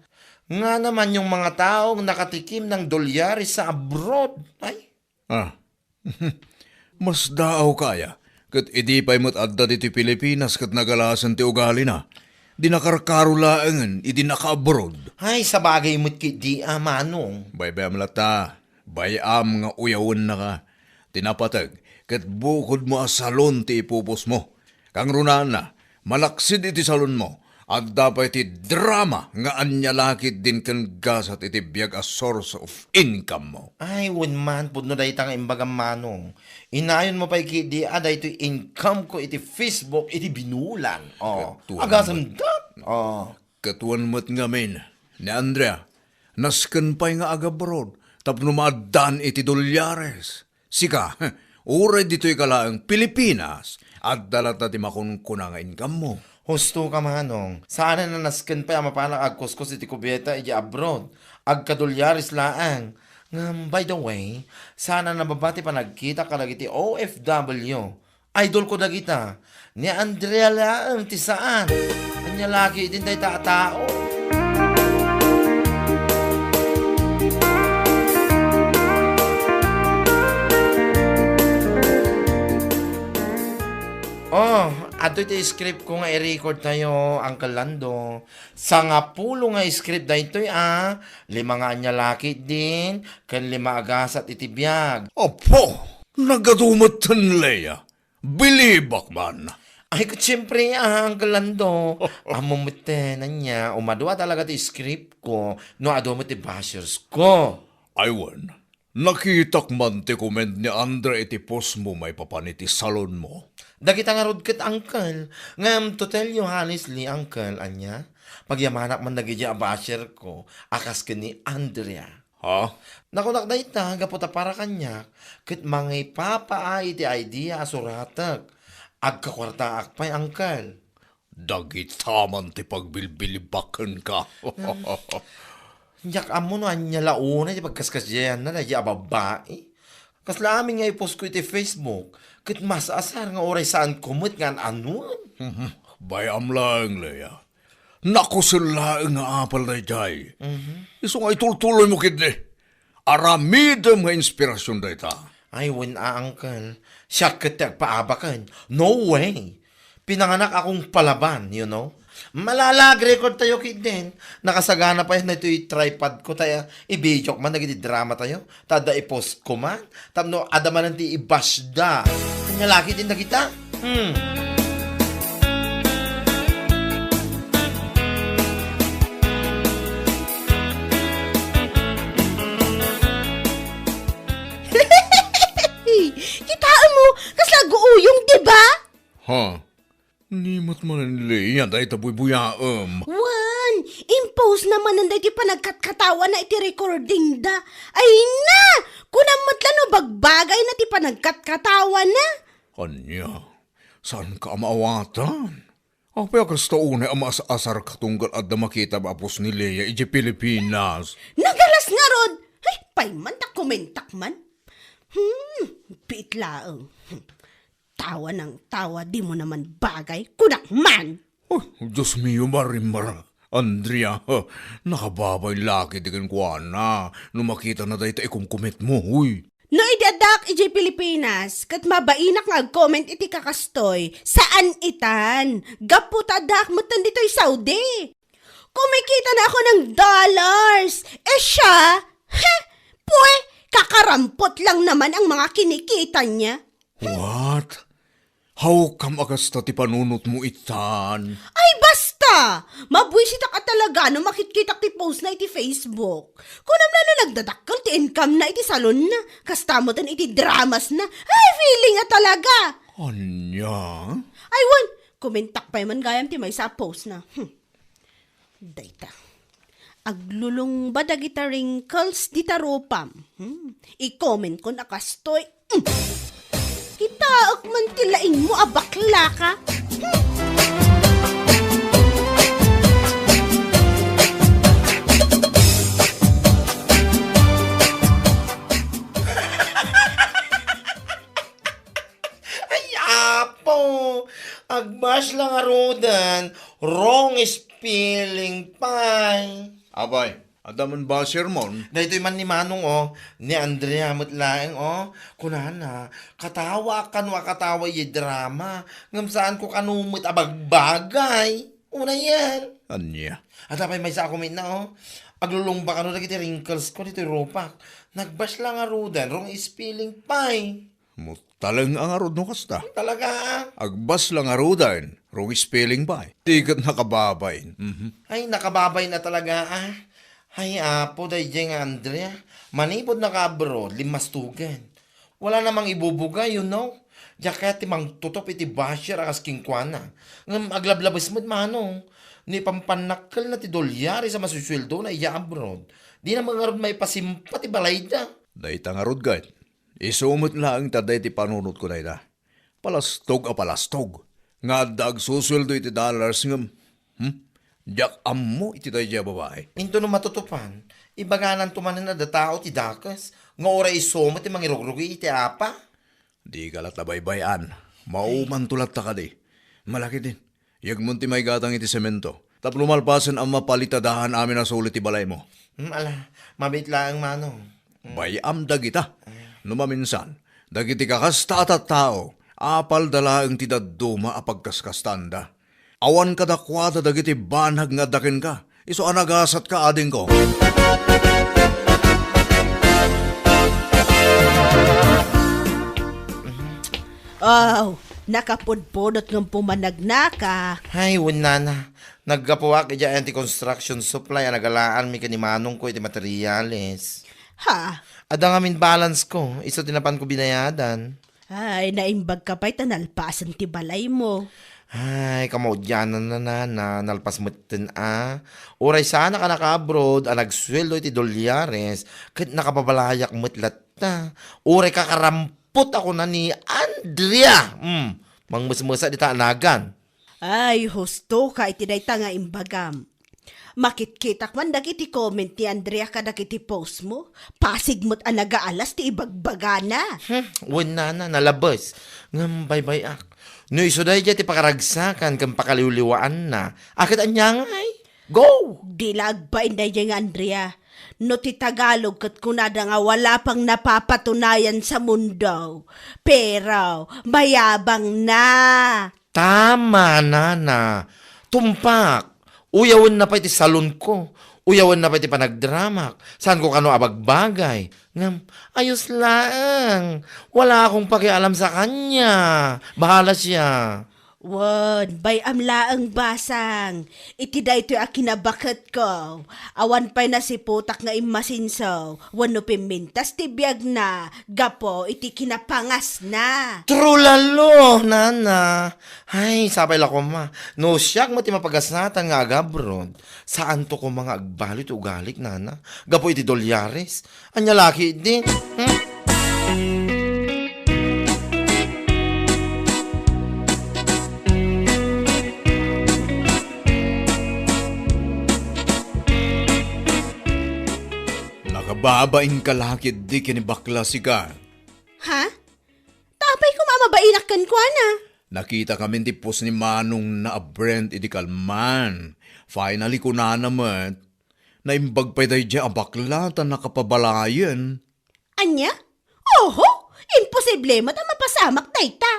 Ngana man yung mga taong nakatikim ng dolyares sa abroad. Ay. Ah. Masdaawka aya, ket idi pay met adda ditoy Pilipinas ket nagalasen ti ugalina, di nakarkaro laengen idi naka-abroad. Ay, sabagay met ketdi a, Manong. Baybay-am latta, bay-am nga uyawennaka. Ti napateg, ket bukodmo a salon ti ipupusmo. Kangrunaanna, malaksid iti salonmo, adda pay ti drama nga ania la ketdin ken gasat iti biag a source of income mo. Ay, wen man, pudno dayta nga imbagam, Manong. Inayonmo pay ketdi a daytoy income ko iti Facebook iti binulan. Oh, agasem da. Oh. Ket wen met ngamin ni Andrea, nasken pay nga agabroad tapno maaddaan iti dolyares. Sika, uray ditoy ka laeng Pilipinas, adda latta ti makunkuna nga income mo. Husto ka, Manong. Saan a nasken pay a mapanak agkuskos iti kubyeta iti abroad. Agkadolyares laeng. Ngem, by the way, saan a nababa ti panagkitak kadagiti O F W. Idol ko dagita. Ni Andrea laeng ti saan. Ania la ketdin dayta a tao? Oh, adtoy ti script ko nga i-record tayo, Uncle Lando. Sangapulo nga script daytoy, ah. Lima nga ania la ketdin, ken lima a gasat iti biag. Apo! Nagadu metten, Lea. Bilibak man. Ay, ket siyempre, ah, Uncle Lando. Ammo metten, ania, umadua talaga ti script ko, no adu met ti bashers ko. Ay, wen, nakitak man ti comment ni Andre iti post mo maipapan iti salon mo. Dagita ngarud ket, Uncle. Ngem, to tell you honestly, Uncle, ania, pagyamanak man dagiti a basher ko, a kas ken ni Andrea. Ha? Nakunak dayta, gapu ta para kaniak, ket mangipapaay iti idea a suratek. Agkakuartaak pay, Uncle. Dagita man ti pagbilbilibakenka. Diak ammo no ania la unay ti pagkaskasiayanna daydi a babbai. Kasla amin nga i-post ko iti Facebook, ket mas asar nga uray saanko met nga an-anuen. Bay-am laeng, Lea. Nakusen laeng nga apal daydiay. Mhm. Isu nga itultuloymo ketdi. Aramidem nga inspirasyon dayta. Ay, wen a, Uncle. Siak ket ti agpaabaken. No way. Pinanganak akong palaban, you know. Malala, ag-record tayo ketdin. Nakasagana pay daytoy tripod ko, ta ibidiok man dagiti drama tayo. Ta adda i-post ko man. Tapno adda manen ti i-bash da. Ania la ketdin dagita? Hmm. Kitaem mo, kasla aguuyong, di ba? Ha? Ni met manen, Lea, dayta buybuyaem. Wen, impose na manen daytoy panagkatkatawana iti recording da. Ay na! Kunam met la no bagbagay na ti panagkatkatawana. Ania? Saanka a maawatan? Apay a kasta unay a maas-asarka tunggal adda makita a post ni Lea idiay Pilipinas? Nagalas ngarud! Ay, pay man ta komentak man. Hmm, biit laeng. Tawa nang tawa, di mo naman bagay, kunak man! Oh, Dios mio, Marimar. Andrea, ha, nakababay la ketdi kenkuana no makitana dayta ikumkumet mo, uy. No idi addaak idiay Pilipinas, ket mabainak nga ag-comment iti kakastoy, saan itan? Gapu ta addaak metten ditoy Saudi. Kumikita na ako ng dollars. Eh siya, heh, pwe, kakarampot lang naman ang mga kinikita niya. What? Hawkam a kasta ti panunotmo itan? Ay, basta! Mabuisitak a talaga no makitkitak ti post na iti Facebook. Kunam la no nagdadakkel ti income na iti salon na. Kasta metten iti dramas na. Ay, feeling a talaga! Ania? Ay, wen, komentak pay man gayam ti maysa a post na. Hmm. Dayta. Aglulungba dagita wrinkles dita rupam. Hmm. I-comment kon a kastoy. Hmm. Kitaek man ti laingmo a baklaka. Hmm. Wrong spelling pay. Apay, adda man ba sermon? Daytoy man ni Manong, oh, ni Andrea met laeng, oh. Kunana, katawaak kano a katawa iti drama, ngem saanko kano met a bagbagay. Unayen. Ania? Adda pay maysa a comment na, oh. Aglulungba kano dagiti wrinkles ko ditoy rupak. Nagbasla ngaruden, wrong spelling pay. Mutaleng a ngarud no kasta. Talaga, ah. Agbasla ngaruden, wrong spelling pay. Di ket nakababain. Mhm. Ay, nakababain a talaga, ah. Ay, apo, daydiay nga Andrea. Manipud naka-abroad, limmastugan. Wala namang ibubuga, you know? Diak kayat ti mangtutop iti basher a kas kenkuana. Ngem aglablabes met, Manong. No ipampannakkelna ti dolyares a masusueldona idiay abroad, dina met ngarud maipasimpa ti balayda. Dayta ngarud ket, isu met laeng ta dayta ti panunotko dayta. Palastog a palastog nga adda agsusueldo iti dollars ngem, hmm? Diak ammo iti daydiay a babai. Intono matutupan, ibagananto manen a adda tao ti dakes nga uray isu met ti mangirugrugi iti apa? Dika latta baybay-an. Maumanto latta kadi. Malakidin. Yegmon ti maigatang iti semento. Tapno malpasen a mapalitadahan amin a suli ti balaymo. Hmm, ala, mabiit laeng, Manong. Hmm. Bay-am dagita. Ay. No maminsan, dagiti kakasta a tattao, apalda laeng ti dadduma a pagkaskastanda. Awan kadakuada dagiti banag nga adda kenka. Isu a nagasatka, adingko. Aw, nakapudpudot ngem pumanagnaka. Ay, wen nana. Naggapuak idiay anti-construction supply a nagalaanmi ken ni manongko iti materials. Ha? Adda ngamin balance ko, isu ti napanko binayadan. Ay, naimbag ka pay ta nalpasen ti balaymo. Ay, kamaudiananna, nana, nalpas metten a. Uray saanak a naka-abroad a nagsueldo iti dolyares, ket nakababalayak met latta. Uray kakarampot a kuna ni Andrea. Hmm, mangmesmesa dita a nagan. Ay, husto ka iti dayta nga imbagam. Makitkitak man dagiti comment ni Andrea kadagiti post mo. Pasig met a nagaalas ti ibagbagana. Hmm, wen nana, nalabes. Ngem baybay-ak. No isu daydiay ti pakaragsakan ken pakaliwliwaanna, a ket ania ngay? Go! Di la agbain daydiay nga Andrea. No ti Tagalog ket kunada nga wala pang napapatunayan sa mundo, pero mayabang na. Tama, nana. Tumpak. Uyawenna pay ti salonko. Uyawenna pay ti panagdramak. Saanko kano a bagbagay. Ngem, ayos laeng. Wala akong pakialam sa kanya. Bahala siya. Wen, bay-am laeng basang. Iti daytoy a kinabaketko, awan pay nasiputak nga immasinso wenno pimmintas ti biagna gapu iti kinapangasna. True lalo, nana. Ay, sapay la koma. No siak met ti mapagasatan nga agabroad, saanto koma nga agbalu ti ugalik, nana. Gapu iti dolyares. Ania la ketdi? Hmm? Nakababain ka la ketdi ken ni bakla sika. Ha? Ta apay koma a mabainak kenkuana? Nakitakamin ti post ni manongna a Brent idi kalman. Finally, kunana met, naimbag pay daydiay a bakla ta nakapabalayen. Ania? Oho! Imposible met a mapasamak dayta.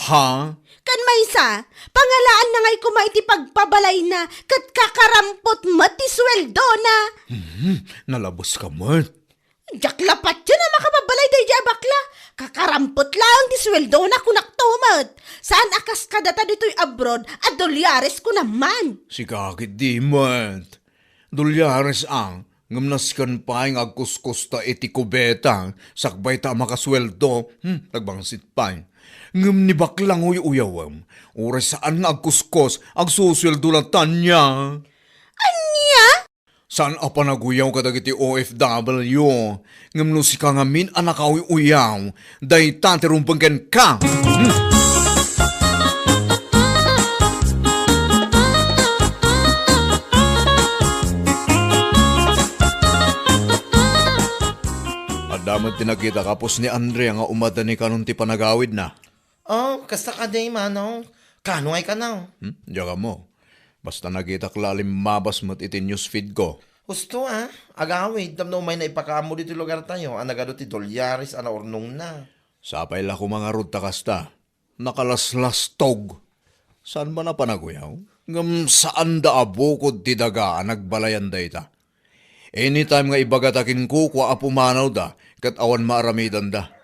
Ha? Ken maysa, pangalaanna ngay koma iti pagpabalayna ket kakarampot met ti sueldona. Hmm, nalabes ka met. Diak la patien a makapabalay daydiay a bakla. Kakarampot laeng ti sueldona, kunakto met. Saan a kas kadata ditoy abroad a dolyares kunam man. Sika ketdi met. Dolyares a, ngem nasken pay nga agkuskusta iti kubeta, sakbay ta a makasueldo, hmm, nagbangsit pay. Ngem ni bakla nga uy-uyawem, uray saan nga agkuskos, agsusueldo latta nia. Ania? Saan a panaguyaw kadagiti O F W, ngem no sika ngamin a nakauy-uyaw, dayta ti rumbeng kenka. Hmm. Adda met ti nakita ka post ni Andrea nga umadda ni kanon ti panagawidna. Oh, kasta kadi, manong. Kano ngay kano? Hmm? Diak ammo. Basta nakitak la a limmabas met iti newsfeed ko. Husto a, agawid, tapno umayna ipakaammo ditoy lugartayo a nagadu ti dolyares a naurnongna. Sapay la koma ngarud ta kasta. Nakalaslastog. Saan man a panaguyaw? Ngem saanda a bukod ti daga a nagbalayan dayta. Anytime nga ibagata kinkukua a pumanawda ket awan maaramidanda.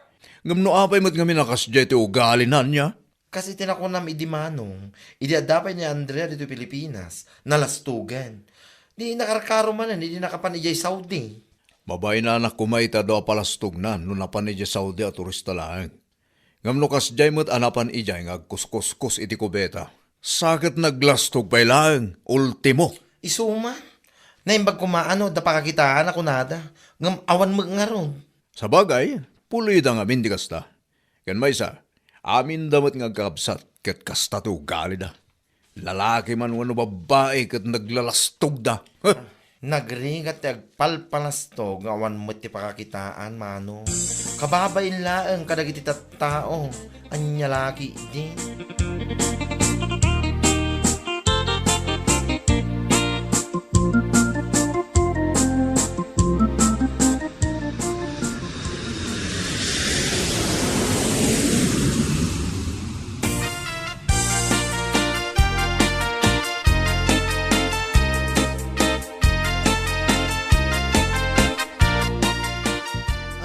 Ngem no apay met ngamin a kasdiay ti ugalina ania? Kas iti nakunam idi Manong, idi adda pay ni Andrea ditoy Pilipinas, nalastogan. Di nakarkaro manen idi nakapan idiay Saudi. Mabainanak koma iti adu a palastogna no napan idiay Saudi a turista laeng. Ngem no kasdiay met a napan idiay nga agkuskuskos iti kubeta, sa ket naglastog pay laeng, ultimo. Isu man. Naimbag koma no adda pakakitaan a kunada, ngem awan met ngarud. Sabagay, pulida ngamin ti kasta. Ken maysa, aminda met nga agkakabsat ket kasta ti ugalida. Lalaki man wenno babbai ket naglalastogda. Huh! Nagrigat ti agpalpalastog nga awan met ti pakakitaan, Manong. Kababain laeng kadagiti tattao. Ania la ketdi?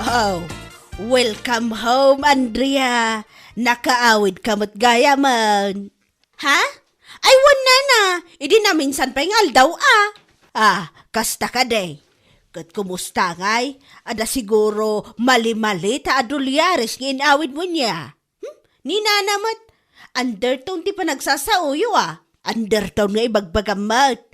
Oh, welcome home, Andrea. Nakaawid ka met gayamen. Ha? Ay, wen, nana, idi naminsan pay nga aldaw a. Ah, kasta kadi. Ket kumusta ngay? Adda siguro mali-mali ta a dolyares nga inawid mo nia. Hmm? Ni nana met, undertone ti panagsasaoyo a. Undertone nga ibagbagam met.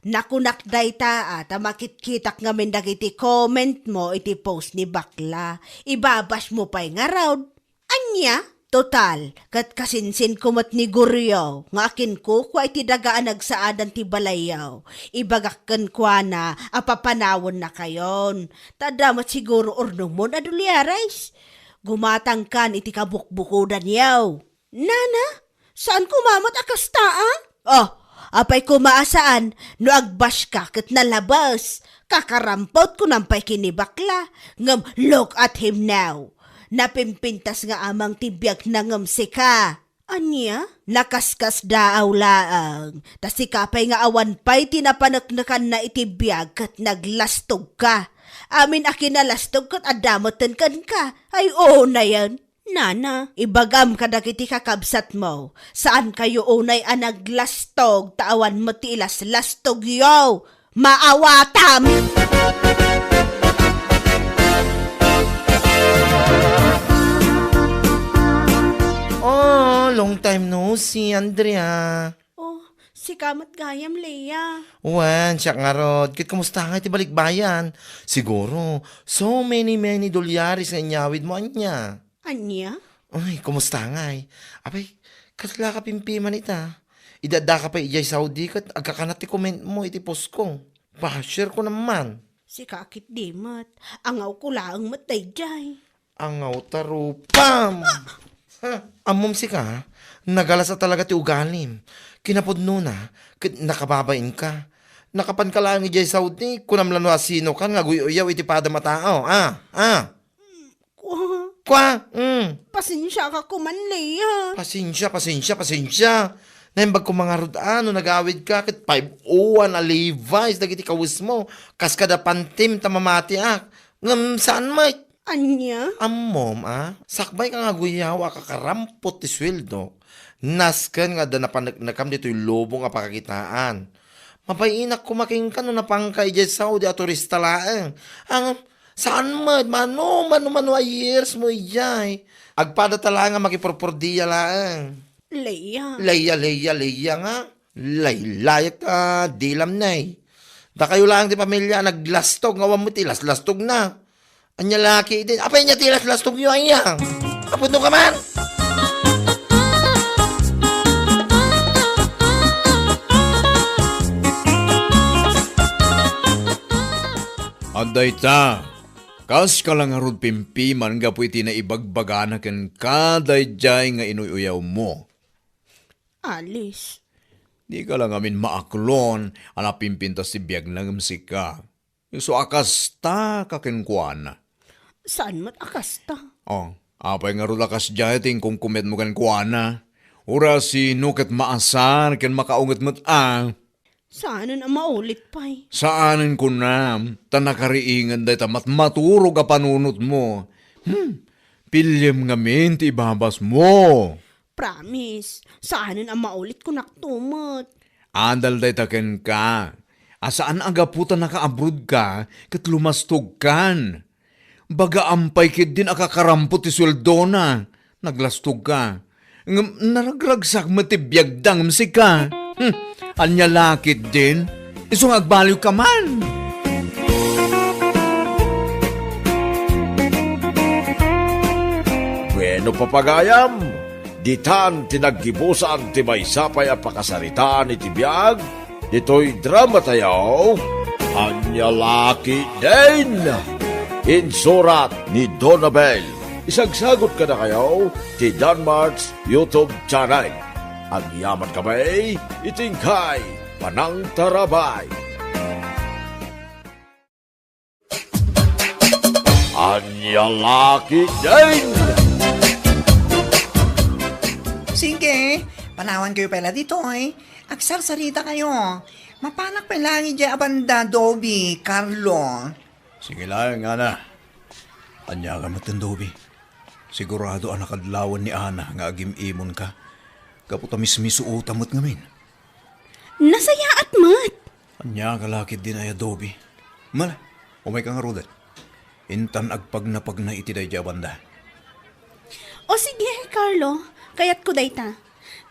Nakunak dayta a ta makitkitak ngamin dagiti comment mo iti post ni Bakla. Ibabas mo pay ngarud. Ania? Total, ket kasinsinko met ni Goryo nga akinkukua iti daga a nagsaadan ti balayyo. Ibagak kenkuana a papanawennakayon. Ta adda met siguro urnongmon a dolyares. Gumatangkan iti kabukbukodanyo. Nana, saan koma met a kasta a? Oh, apay koma a saan no agbaska ket nalabes? Kakarampot kunam pay ken ni Bakla, ngem look at him now. Napimpintas nga amang ti biagna ngem sika. Ania? Nakaskasdaaw laeng, ta sika pay nga awan pay ti napaneknekanna iti biag ket naglastogka. Amin a kinalastog ket adda metten kenka. Ay, unayen. Nana, ibagam kadagiti kakabsatmo, saankayo unay a naglastog ta awan met ti ilaslastogyo. Maawatam! Oh, long time no see, Andrea. Oh, sika met gayam, Lea. Wen, siak ngarud. Ket kumusta ngay ti balikbayan? Siguro, so many, many dolyares nga inyawid mo ania. Ania? Uy, kumusta ngay? Apay, kasla ka pimpiman ita? Idi addaka pay idiay Saudi ket agkakanat ti comment mo iti post ko. Basher ko naman. Sika a ketdi met. Angawko laeng met daydiay. Angawta rupam! Ha? Ammom sika, nagalas a talaga ti ugalim. Kinapudnona, ket nakababainka. Nakapanka laeng idiay Saudi, kunam la no asinokan nga aguy-uyaw iti padam a tao. Ah, ah. Kua. Kua, mm. Pasensiaka koman, Lea. Pasensia, pasensia, pasensia. Naimbag ko mangarud a no nagawid ka ket five oh one a Levi's dagiti kawesmo. Kas kada pantim ta mamatiak. Ngem saan met? Ania? Ammom a, sakbay ka nga aguyaw a kakarampot ti sueldo, nasken nga adda napaneknekam ditoy lubong a pakakitaan. Mabainak koma kenka no napanka idiay Saudi a turista laeng. Ang, saan met, mano, mano, mano a years mo idiay? Agpada ta laeng nga makipurpurdia laeng. Leia. Leia, Leia, Leia nga. Laylayak ta dilam, nay. Dakayo laeng ti pamilia a naglastog nga awan met ti laslastogna. Ania la ketdi? Apay ania ti laslastogyo, aya? Apudno ka man? Adda ita, kaska la ngarud pimpiman gapu iti naibagbagana kenka daydiay nga inuy-uyawmo. Alice. Dika la ngamin maaklon a napimpintas ti biagna ngem sika. Isu a kasta ka kenkuana. Saan met a kasta? Oh, apay ngarud a kasdiay ti inkumkumetmo kenkuana? Uray sino ket maasar ken makaunget met a. Saanen a maulit pay. Saanen kunam, ta nakariingan dayta matmaturog a panunotmo. Hmm, piliem ngamin ti ibabasmo. Promise, saanen a maulit kunakto met. Adal dayta kenka, a saan a gapu ta nakaabrodka ket lumastogkan. Bagaam pay ketdin a kakarampot ti sueldona, naglastogka. Ngem naragragsak met ti biagda ngem sika. Hmm, ania la ketdin? Isu nga agbaliwka man. Bueno, papagayam, ditan ti naggibusan ti maysa pay a pakasaritaan iti biag ditoy drama tayo, Ania La Ketdin. Insurat ni Donabel. Isagsagot kadakayo ti Danmart's YouTube channel. Agyaman kami iti inkay panangtarabay. Ania La Ketdin! Sige, panawankayo pay la ditoy. Agsarsarita kayo. Mapanak pay laeng idiay a banda, Dobi, Carlo. Sige laeng, Ana. Ania ka met, Dobi? Sigurado a nakadlawan ni Ana nga agim-imonka. Gapu ta mismisuotam met ngamin. Nasayaat met! Ania ka la ketdin aya, Dobi? Mala, umayka ngaruden. Intan agpagnapagna iti daydiay a banda. O sige, Carlo, kayatko dayta.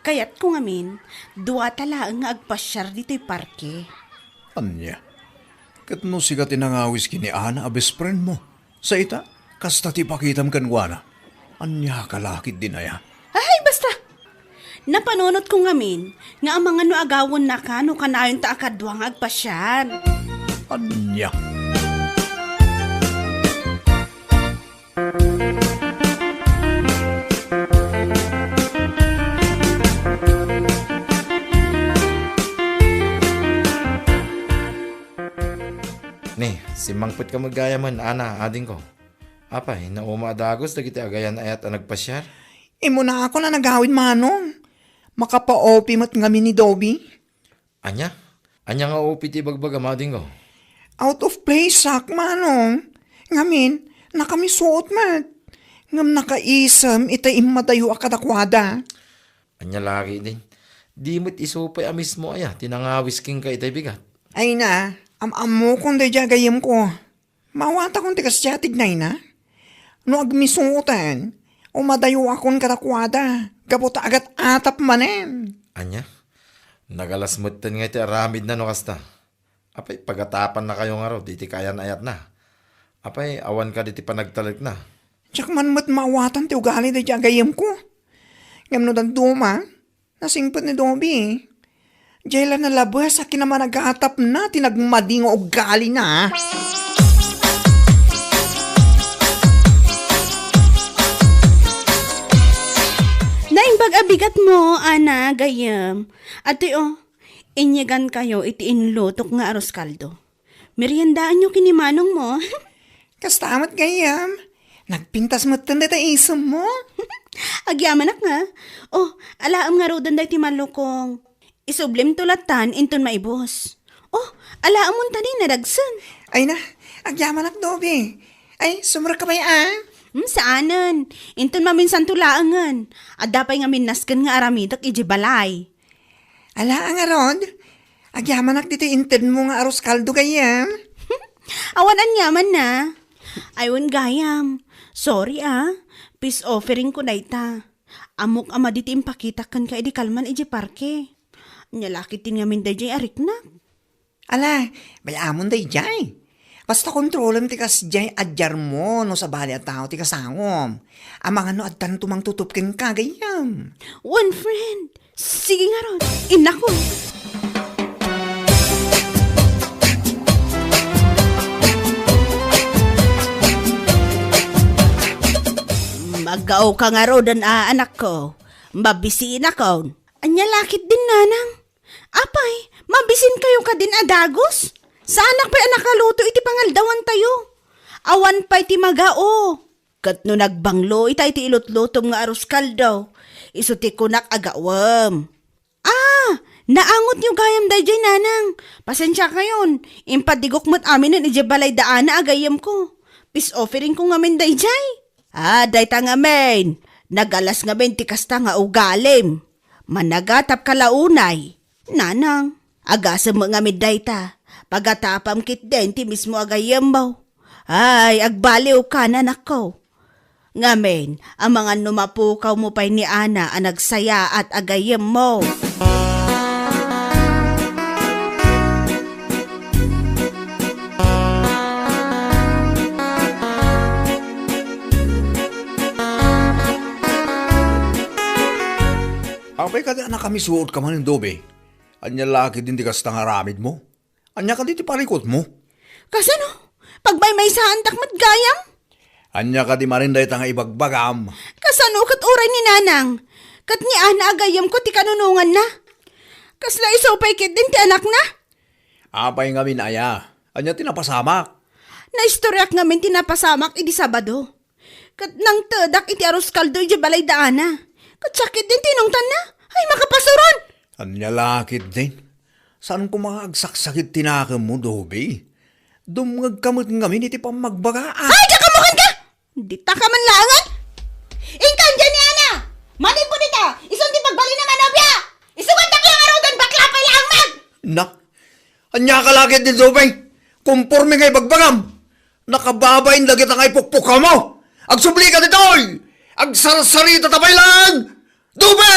Kayatko ngamin, duata laeng nga agpasiar ditoy parke. Ania? Ket no sika ti nangawis ken ni Ana a best friend mo, sa ita, kasta ti ipakitam kenkuana. Ania ka la ketdin aya? Ay, basta! Napanunotko ngamin nga amangan no agawennaka no kanayonta a kadua nga agpasiar. Ania? Ni, simmangpetka met gayamen, Ana, adingko. Apay, nauma a dagus dagiti agayan-ayat a nagpasiar? Immunakon a nagawid, Manong. Makapa-OP met ngamin ni Dobi. Ania? Ania nga OP ti ibagbagam, adingko? Out of place, sak, Manong. Ngamin, nakamisuot met. Ngem nakaisem iti immadayo a kadakuada. Ania la ketdin? Di met isu pay a mismo aya ti nangawis kenka itay bigat? Ay na, am-ammokon daydiay a gayyemko. Maawatakon ti kasdiay a tignayna? No agmisuoten, umadayoakon kadakuada, gapu ta agat-atap manen. Ania? Nagalas metten nga iti aramidna no kasta. Apay, pagatapannakayo ngarud iti kaayan-ayatna? Apay, awan kadi ti panagtalekna? Diak man met maawatan ti ugali daydiay a gayyemko. Ngem no dadduma, nasingpet ni Dobi. Diay la nalabes a kinamanagatapna ti nagmadi nga ugalina. Naimbag a bigatmo, Ana, gayyem. Atoy, o, inyegankayo iti inlutok nga arroz caldo. Meriendaanyo ken ni manongmo. Kasta met gayyem. Nagpintas metten dayta isemmo. Agyamanak nga. O, alaem ngaruden daytoy malukong. Isublimto lattan inton maibus. O, alaem unta ni nadagsen. Ay na, agyamanak, Dobi. Ay, sumrekka pay a? Hmm, saanen. Inton maminsanto laengen. Adda pay ngamin nasken nga aramidek idiay balay. Ala, ngarud, agyamanak ditoy intedmo nga arroz caldo gayyem. Awan aniamanna. Ay, wen gayam. Sorry, a. Peace offeringko dayta. Ammok a madi ti impakitak kenka idi kalman idiay parke. Ania la ketdin ngamin daydiay a riknak? Ala, bay-amon daydiay. Basta kontrolem ti kasdiay a diarmo no sabali a tao ti kasangom. Amangan no addanto mangtutup kenka gayyem. One friend. Sige ngarud. Innako. Maggaoka ngaruden a, anakko. Mabisiinakon. Ania la ketdin, nanang? Apay, mabisinkayo kadin a dagus? Saanak pay a nakaluto iti pangaldawantayo. Awan pay ti magao. Ket no nagbanglo itay ti ilutlutom nga arroz caldo, isu ti kunak a gawem. Ah, naangotyo gayam daydiay, nanang. Pasensiakayon, impadigok met aminen idiay balay da Ana a gayyemko. Peace offeringko ngamin daydiay. Ah, dayta ngamin. Nagalas ngamin ti kasta nga ugalim. Managatapka la unay. Nanang, agasem met ngamin dayta. Pagatapam ketdin ti mismo a gayyemmo. Ay, agbaliwka, nanakko. Ngamin, amangan no mapukawmo pay ni Ana a nagsayaat a gayyemmo. Apay kadi a nakamisuot ka manen, Dobe? Ania la ketdin ti kasta nga aramidmo? Ania kadi ti parikutmo? Kasano? Pagmaymaysaandak met gayam? Ania kadi manen dayta nga ibagbagam? Kasano ket uray ni Nanang? Ket ni Ana a gayyemko ti kanunonganna? Kasla isu pay ketdin ti anakna? Apay ngamin aya? Ania ti napasamak? Naistoriak ngamin ti napasamak idi Sabado. Ket nangtedak iti arroz caldo idiay balay da Ana. Ket siak ketdin ti inungtanna. Ay, makapasuron! Ania la ketdin? Saan koma nga agsaksakit ti nakemmo, Dobe? Dumngegka met ngamin iti pammagbaga, a? Ay, diak ammokenka! Ditaka man laengen! Inka diay ni Ana! Manipud ita, isun ti pagbalinam a nobia! Isugandak la ngaruden, bakla pay laeng man! Na, ania ka la ketdin, Dobe? Komporme nga ibagbagam! Nakababain dagita nga ipukpukawmo! Agsublika ditoy! Agsarsarita ta pay laeng! Dobe!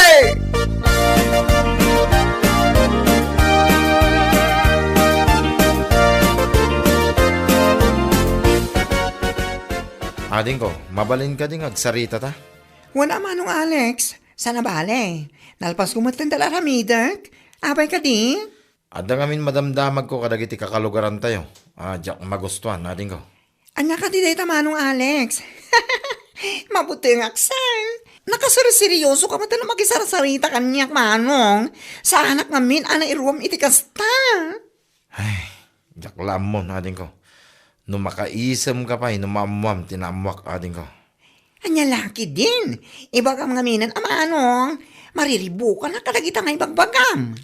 Adingko, mabalin kadi nga agsarita ta? Wen a, Manong Alex, saan a bale. Nalpasko met ti aramidek. Apay kadi? Adda ngamin madamdamagko kadagiti kakalugarantayo a diak magustuan, adingko. Ania kadi dayta, Manong Alex? Mabutengak, sir. Nakaserseryoso ka met no makisarsarita kaniak, Manong. Saanak ngamin a nairuam iti kasta. Ay, diak la ammon, adingko. No makaisem ka pay no maammoam ti naammoak, adingko. Ania la ketdin? Ibagam ngaminen a, Manong, mariribukanak kadagita nga ibagbagam.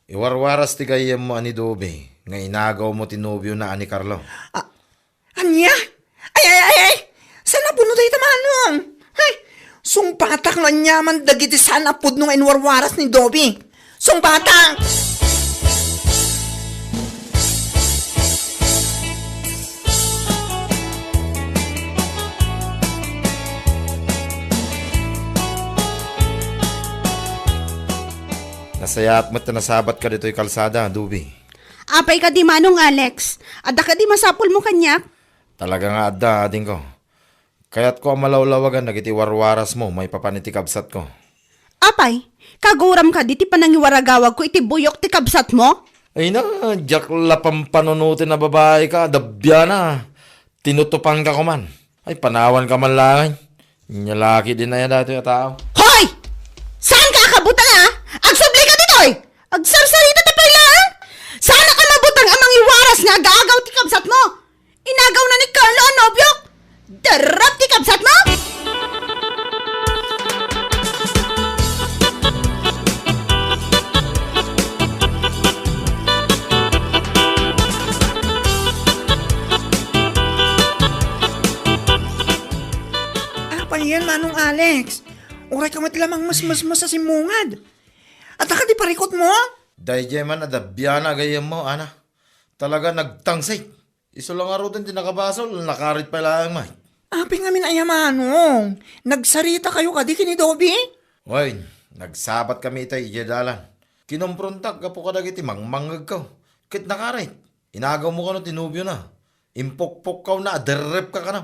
Iwarwaras ti gayyemmo a ni Dobe nga inagawmo ti nobiona a ni Carlo. Ah, ania? Ay, ay, ay, ay! Saan a pudno dayta, Manong? Ay, sungbatak no aniaman dagiti saan a pudno nga inwarwaras ni Dobe. Sungbatak! Nasayaat met ta nasabatka ditoy kalsada, Dobe. Apay kadi, Manong Alex? Adda kadi masapulmo kaniak? Talaga nga adda, adingko. Kayatko a malawlawagan dagiti warwarasmo maipapan iti kabsatko. Apay, kaguram kadi ti panangiwaragawagko iti buyok ti kabsatmo? Ay na, diak la pampanunoten a babaika, dabiana. Tinutupanka koman. Ay, panawanka man laeng. Nia la ketdin aya datoy a tao? Hoy! Saanka a kabutang, a? Agsublika ditoy! Agsarsarita ta pay laeng! Saanak a mabutang a mangiwaras nga agaagaw ti kabsatmo! Inagawna ni Carlo a nobiok! Darrap ti kabsatmo! Apay aya, Manong Alex? Uray ka met la mangmesmesmes a simmungad. Adda kadi parikutmo? Daydiay man a dabiana a gayyemmo, Ana. Talaga nagtangsik. Isu la ngaruden ti nakabasol, nakarit pay laeng met. Apay ngamin aya, Manong? Nagsaritakayo kadi ken ni Dobe? Wen, nagsabatkami itay idiay dalan. Kinomprontak gapu kadagiti mangmangngegko. Ket nakarit. Inagawmo kano ti nobiona. Impukpukkawna a derrepka kano.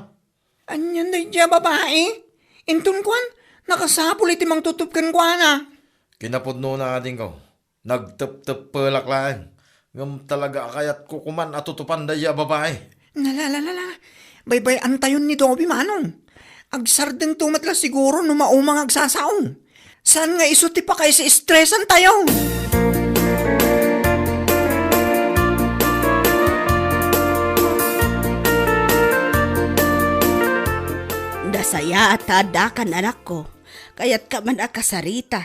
Anian daydiay a babai? Inton kuan, nakasapul iti mangtutup kenkuana. Kinapudnona, adingko. Nagtepteppelak laeng. Ngem talaga a kayatko koman a tutupan daydiay a babai. Nalalalala. Baybay-antayon ni Dobe, Manong. Agsardengto met la siguro no mauma nga agsasao. Saan nga isu ti pakaisi-estresantayo? Sayaat ta addakan, anakko. Kayatka man a kasarita.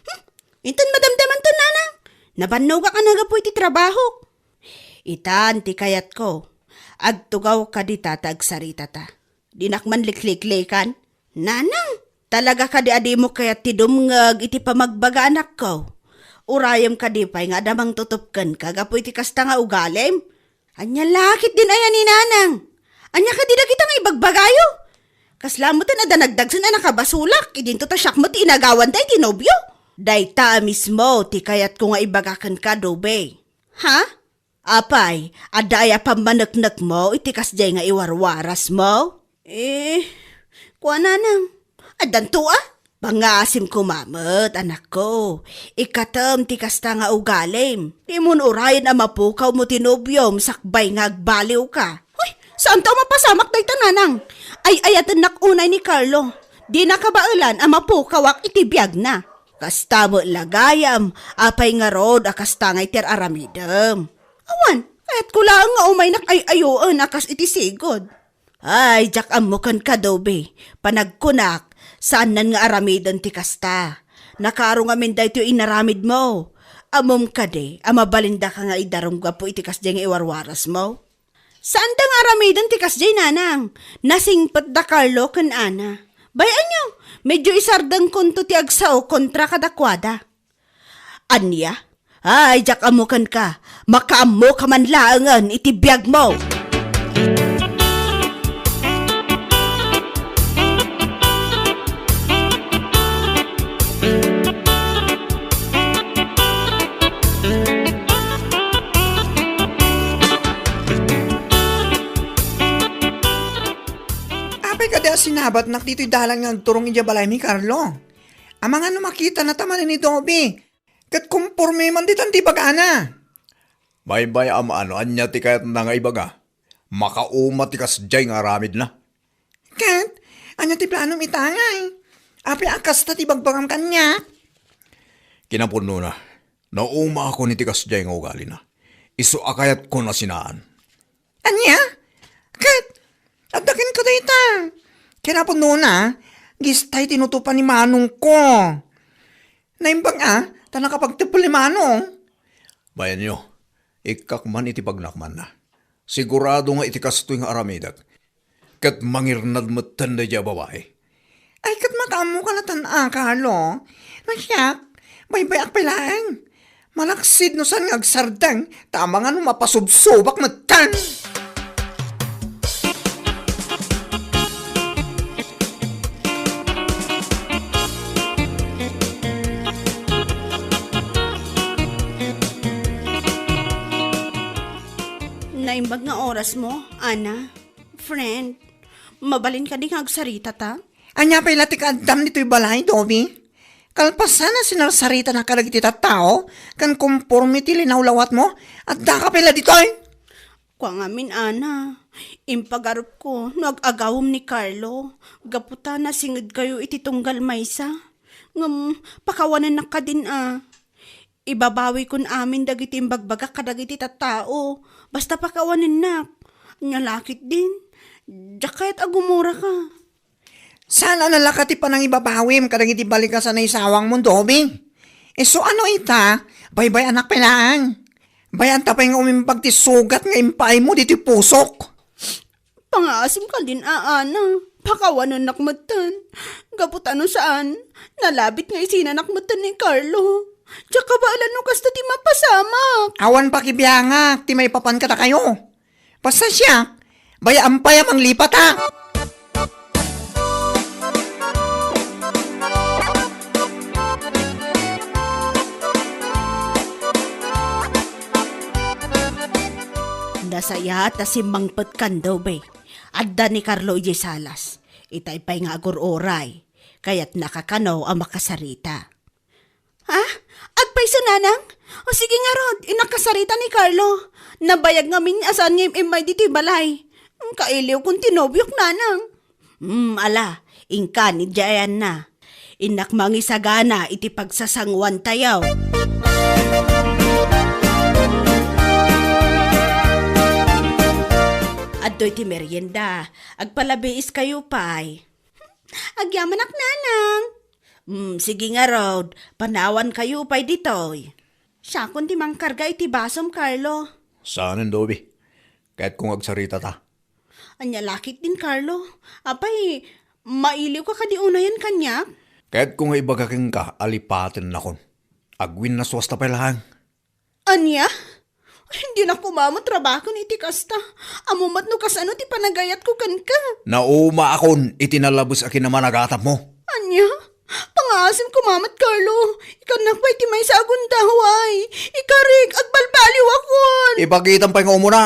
Hmm, inton madamdamanto, nanang. Nabannogak a nagapu iti trabahok. Itan ti kayatko. Agtugawka dita ta agsaritata. Dinak man likliklikan. Nanang, talaga kadi a dimo kayat ti dumngeg iti pamagbaga, anakko? Urayem kadi pay nga adda mangtutup kenka gapu iti kasta nga ugalim? Ania la ketdin aya ni nanang? Ania kadi dagita nga ibagbagayo? Kasla metten adda nagdagsen a nakabasolak, idinto ta siak met ti inagawanda iti nobio. Dayta a mismo ti kayatko nga ibaga kenka, Dobe. Ha? Apay, adda aya pammaneknekmo iti kasdiay nga iwarwarasmo? Eh, kua, nanang, addanto a? Pangasim koma met, anakko. Ikkatem ti kasta nga ugalim. Dimon urayen a mapukawmo ti nobiom sakbay nga agbaliwka. Hoy, saanto a mapasamak dayta, nanang. Ay-ayatennak unay ni Carlo. Dina kabaelan a mapukawak iti biagna. Kasta met la gayam, apay ngarud a kasta nga iti ar-aramidem? Awan, kayatko laeng nga umaynak ay-ayoen a kas iti sigud. Ay, diak ammo kenka, Dobe. Panagkunak, saannan nga aramiden ti kasta. Nakaro ngamin daytoy inaramidmo. Ammom kadi a mabalindaka nga idarum gapu iti kasdiay nga iwarwarasmo? Saanda nga aramiden ti kasdiay, nanang. Nasingpet da Carlo ken Ana. Bay-anyo, medyo isardengkonto ti agsao kontra kadakuada. Ania? Ay, diak ammo kenka. Makaammoka man laengen iti biagmo. Apay kadi a sinabatnak ditoy dalan nga agturong idiay balaymi, Carlo? Amangan no makitana ta manen ni Dobe. Ket komporme man ditan ti ibagana. Baybay-am a no ania ti kayatna nga ibaga. Makauma ti kasdiay nga aramidna. Ket, ania ti planom ita, ngay? Apay a kasta ti ibagbagam kaniak? Kinapudnona, naumaakon iti kasdiay nga ugalina. Isu a kayatkon a sinaan. Ania? Ket, adda kenka dayta. Kinapudnona, distay ti inutopan ni manongko. Naimbag a, ta nakapagteppel ni manong. Bayanyo, ikkak man iti pagnakmanna. Sigurado nga iti kastoy nga aramidek, ket mangirnad metten daydiay a babai. Ay, ket makaammoka latta, Carlo. No siak, baybay-ak pay laeng. Malaksid no saan nga agsardeng, ta amangan no mapasubsobak metten. Naimbag nga orasmo, Ana. Friend, mabalin kadi nga agsaritata? Ania pay la ti kaaddam ditoy balay, Dobe? Kalpasan a sinarsaritana kadagiti tattao, ken komporme ti linawlawatmo, addaka pay la ditoy? Kua ngamin, Ana, impagarupko no ag-agawem ni Carlo, gapu ta nasingedkayo iti tunggal maysa. Ngem, pakawanennak kadin a. Ibabawikon amin dagiti imbagbagak kadagiti tattao. Basta pakawanennak. Ania la ketdin, diak kayat a gumuraka. Saan a nalaka ti panangibabawim kadagiti balikas a naisawangmo, Dobe? Isu a no ita, baybay-anak pay laeng. Bay-anta pay nga umimbag ti sugat nga impaaymo ditoy pusok. Pangaasim kadin a, Ana. Pakawanennak metten. Gapu ta no saan, nalabit nga isinanak metten ni Carlo. Diak kabaelan no kasta ti mapasamak. Awan pakibiangak ti maipapan kadakayo. Basta siak, bay-am pay a manglipatak. Nasayaat a simmangpet kan Dobe. Adda ni Carlo idiay salas. Itay pay nga agur-uray. Kayatna kakano a makasarita. Ha? Agpayso, nanang? O sige ngarud, innak kasarita ni Carlo. Nabayag ngamin a saan nga im-immay ditoy balay. Kailiwkon ti nobiok, nanang. Hmm, ala, inkan, idiay ayanna. Innak mangisagana iti pagsasanguantayo. Adtoy ti merienda. Agpalabiiskayo pay. Agyamanak, Nanang. Mm, sige ngarud, panawankayo pay ditoy. Siakon ti mangkarga iti basom, Carlo. Saanen, Dobe. Kayatko nga agsaritata. Ania la ketdin, Carlo? Apay, mailiwka kadi unayen kaniak? Kayatko nga ibaga kenka a lipatennakon. Agwinnaswasta pay laeng. Ania? Ay, dinak umamat rabakon iti kasta. Ammom met no kasano ti panagayatko kenka. Naumaakon iti nalabes a kinamanagatammo. Ania? Pangaasim koma met, Carlo. Ikannak pay ti maysa a gundaway. Ikarik, agbalbaliwakon. Ibagitam pay nga umuna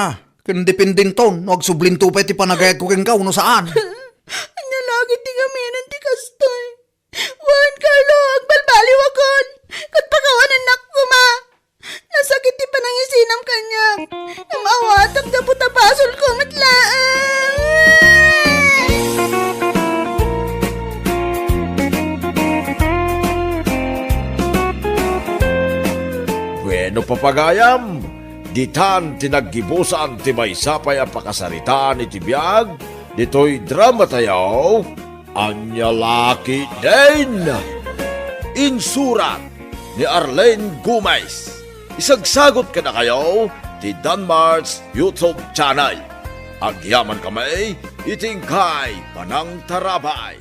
ken dependinton no agsublinto pay ti panagayatko kenka wenno saan. Ania la ketdi ngamin ti kastoy? Wen, Carlo, agbalbaliwakon. Ket pakawanennak koma. Nasakit ti panangisinam kaniak. Ngem awatak gapu ta basolko met laeng. Bueno, papagayam, ditan ti naggibusan ti maysa pay a pakasaritaan iti biag ditoy drama tayo, Ania la ketdin. Insurat ni Arlene Gomez. Isagsagot kadakayo ti Danmark's YouTube channel. Agyaman kami iti inkay panangtarabay.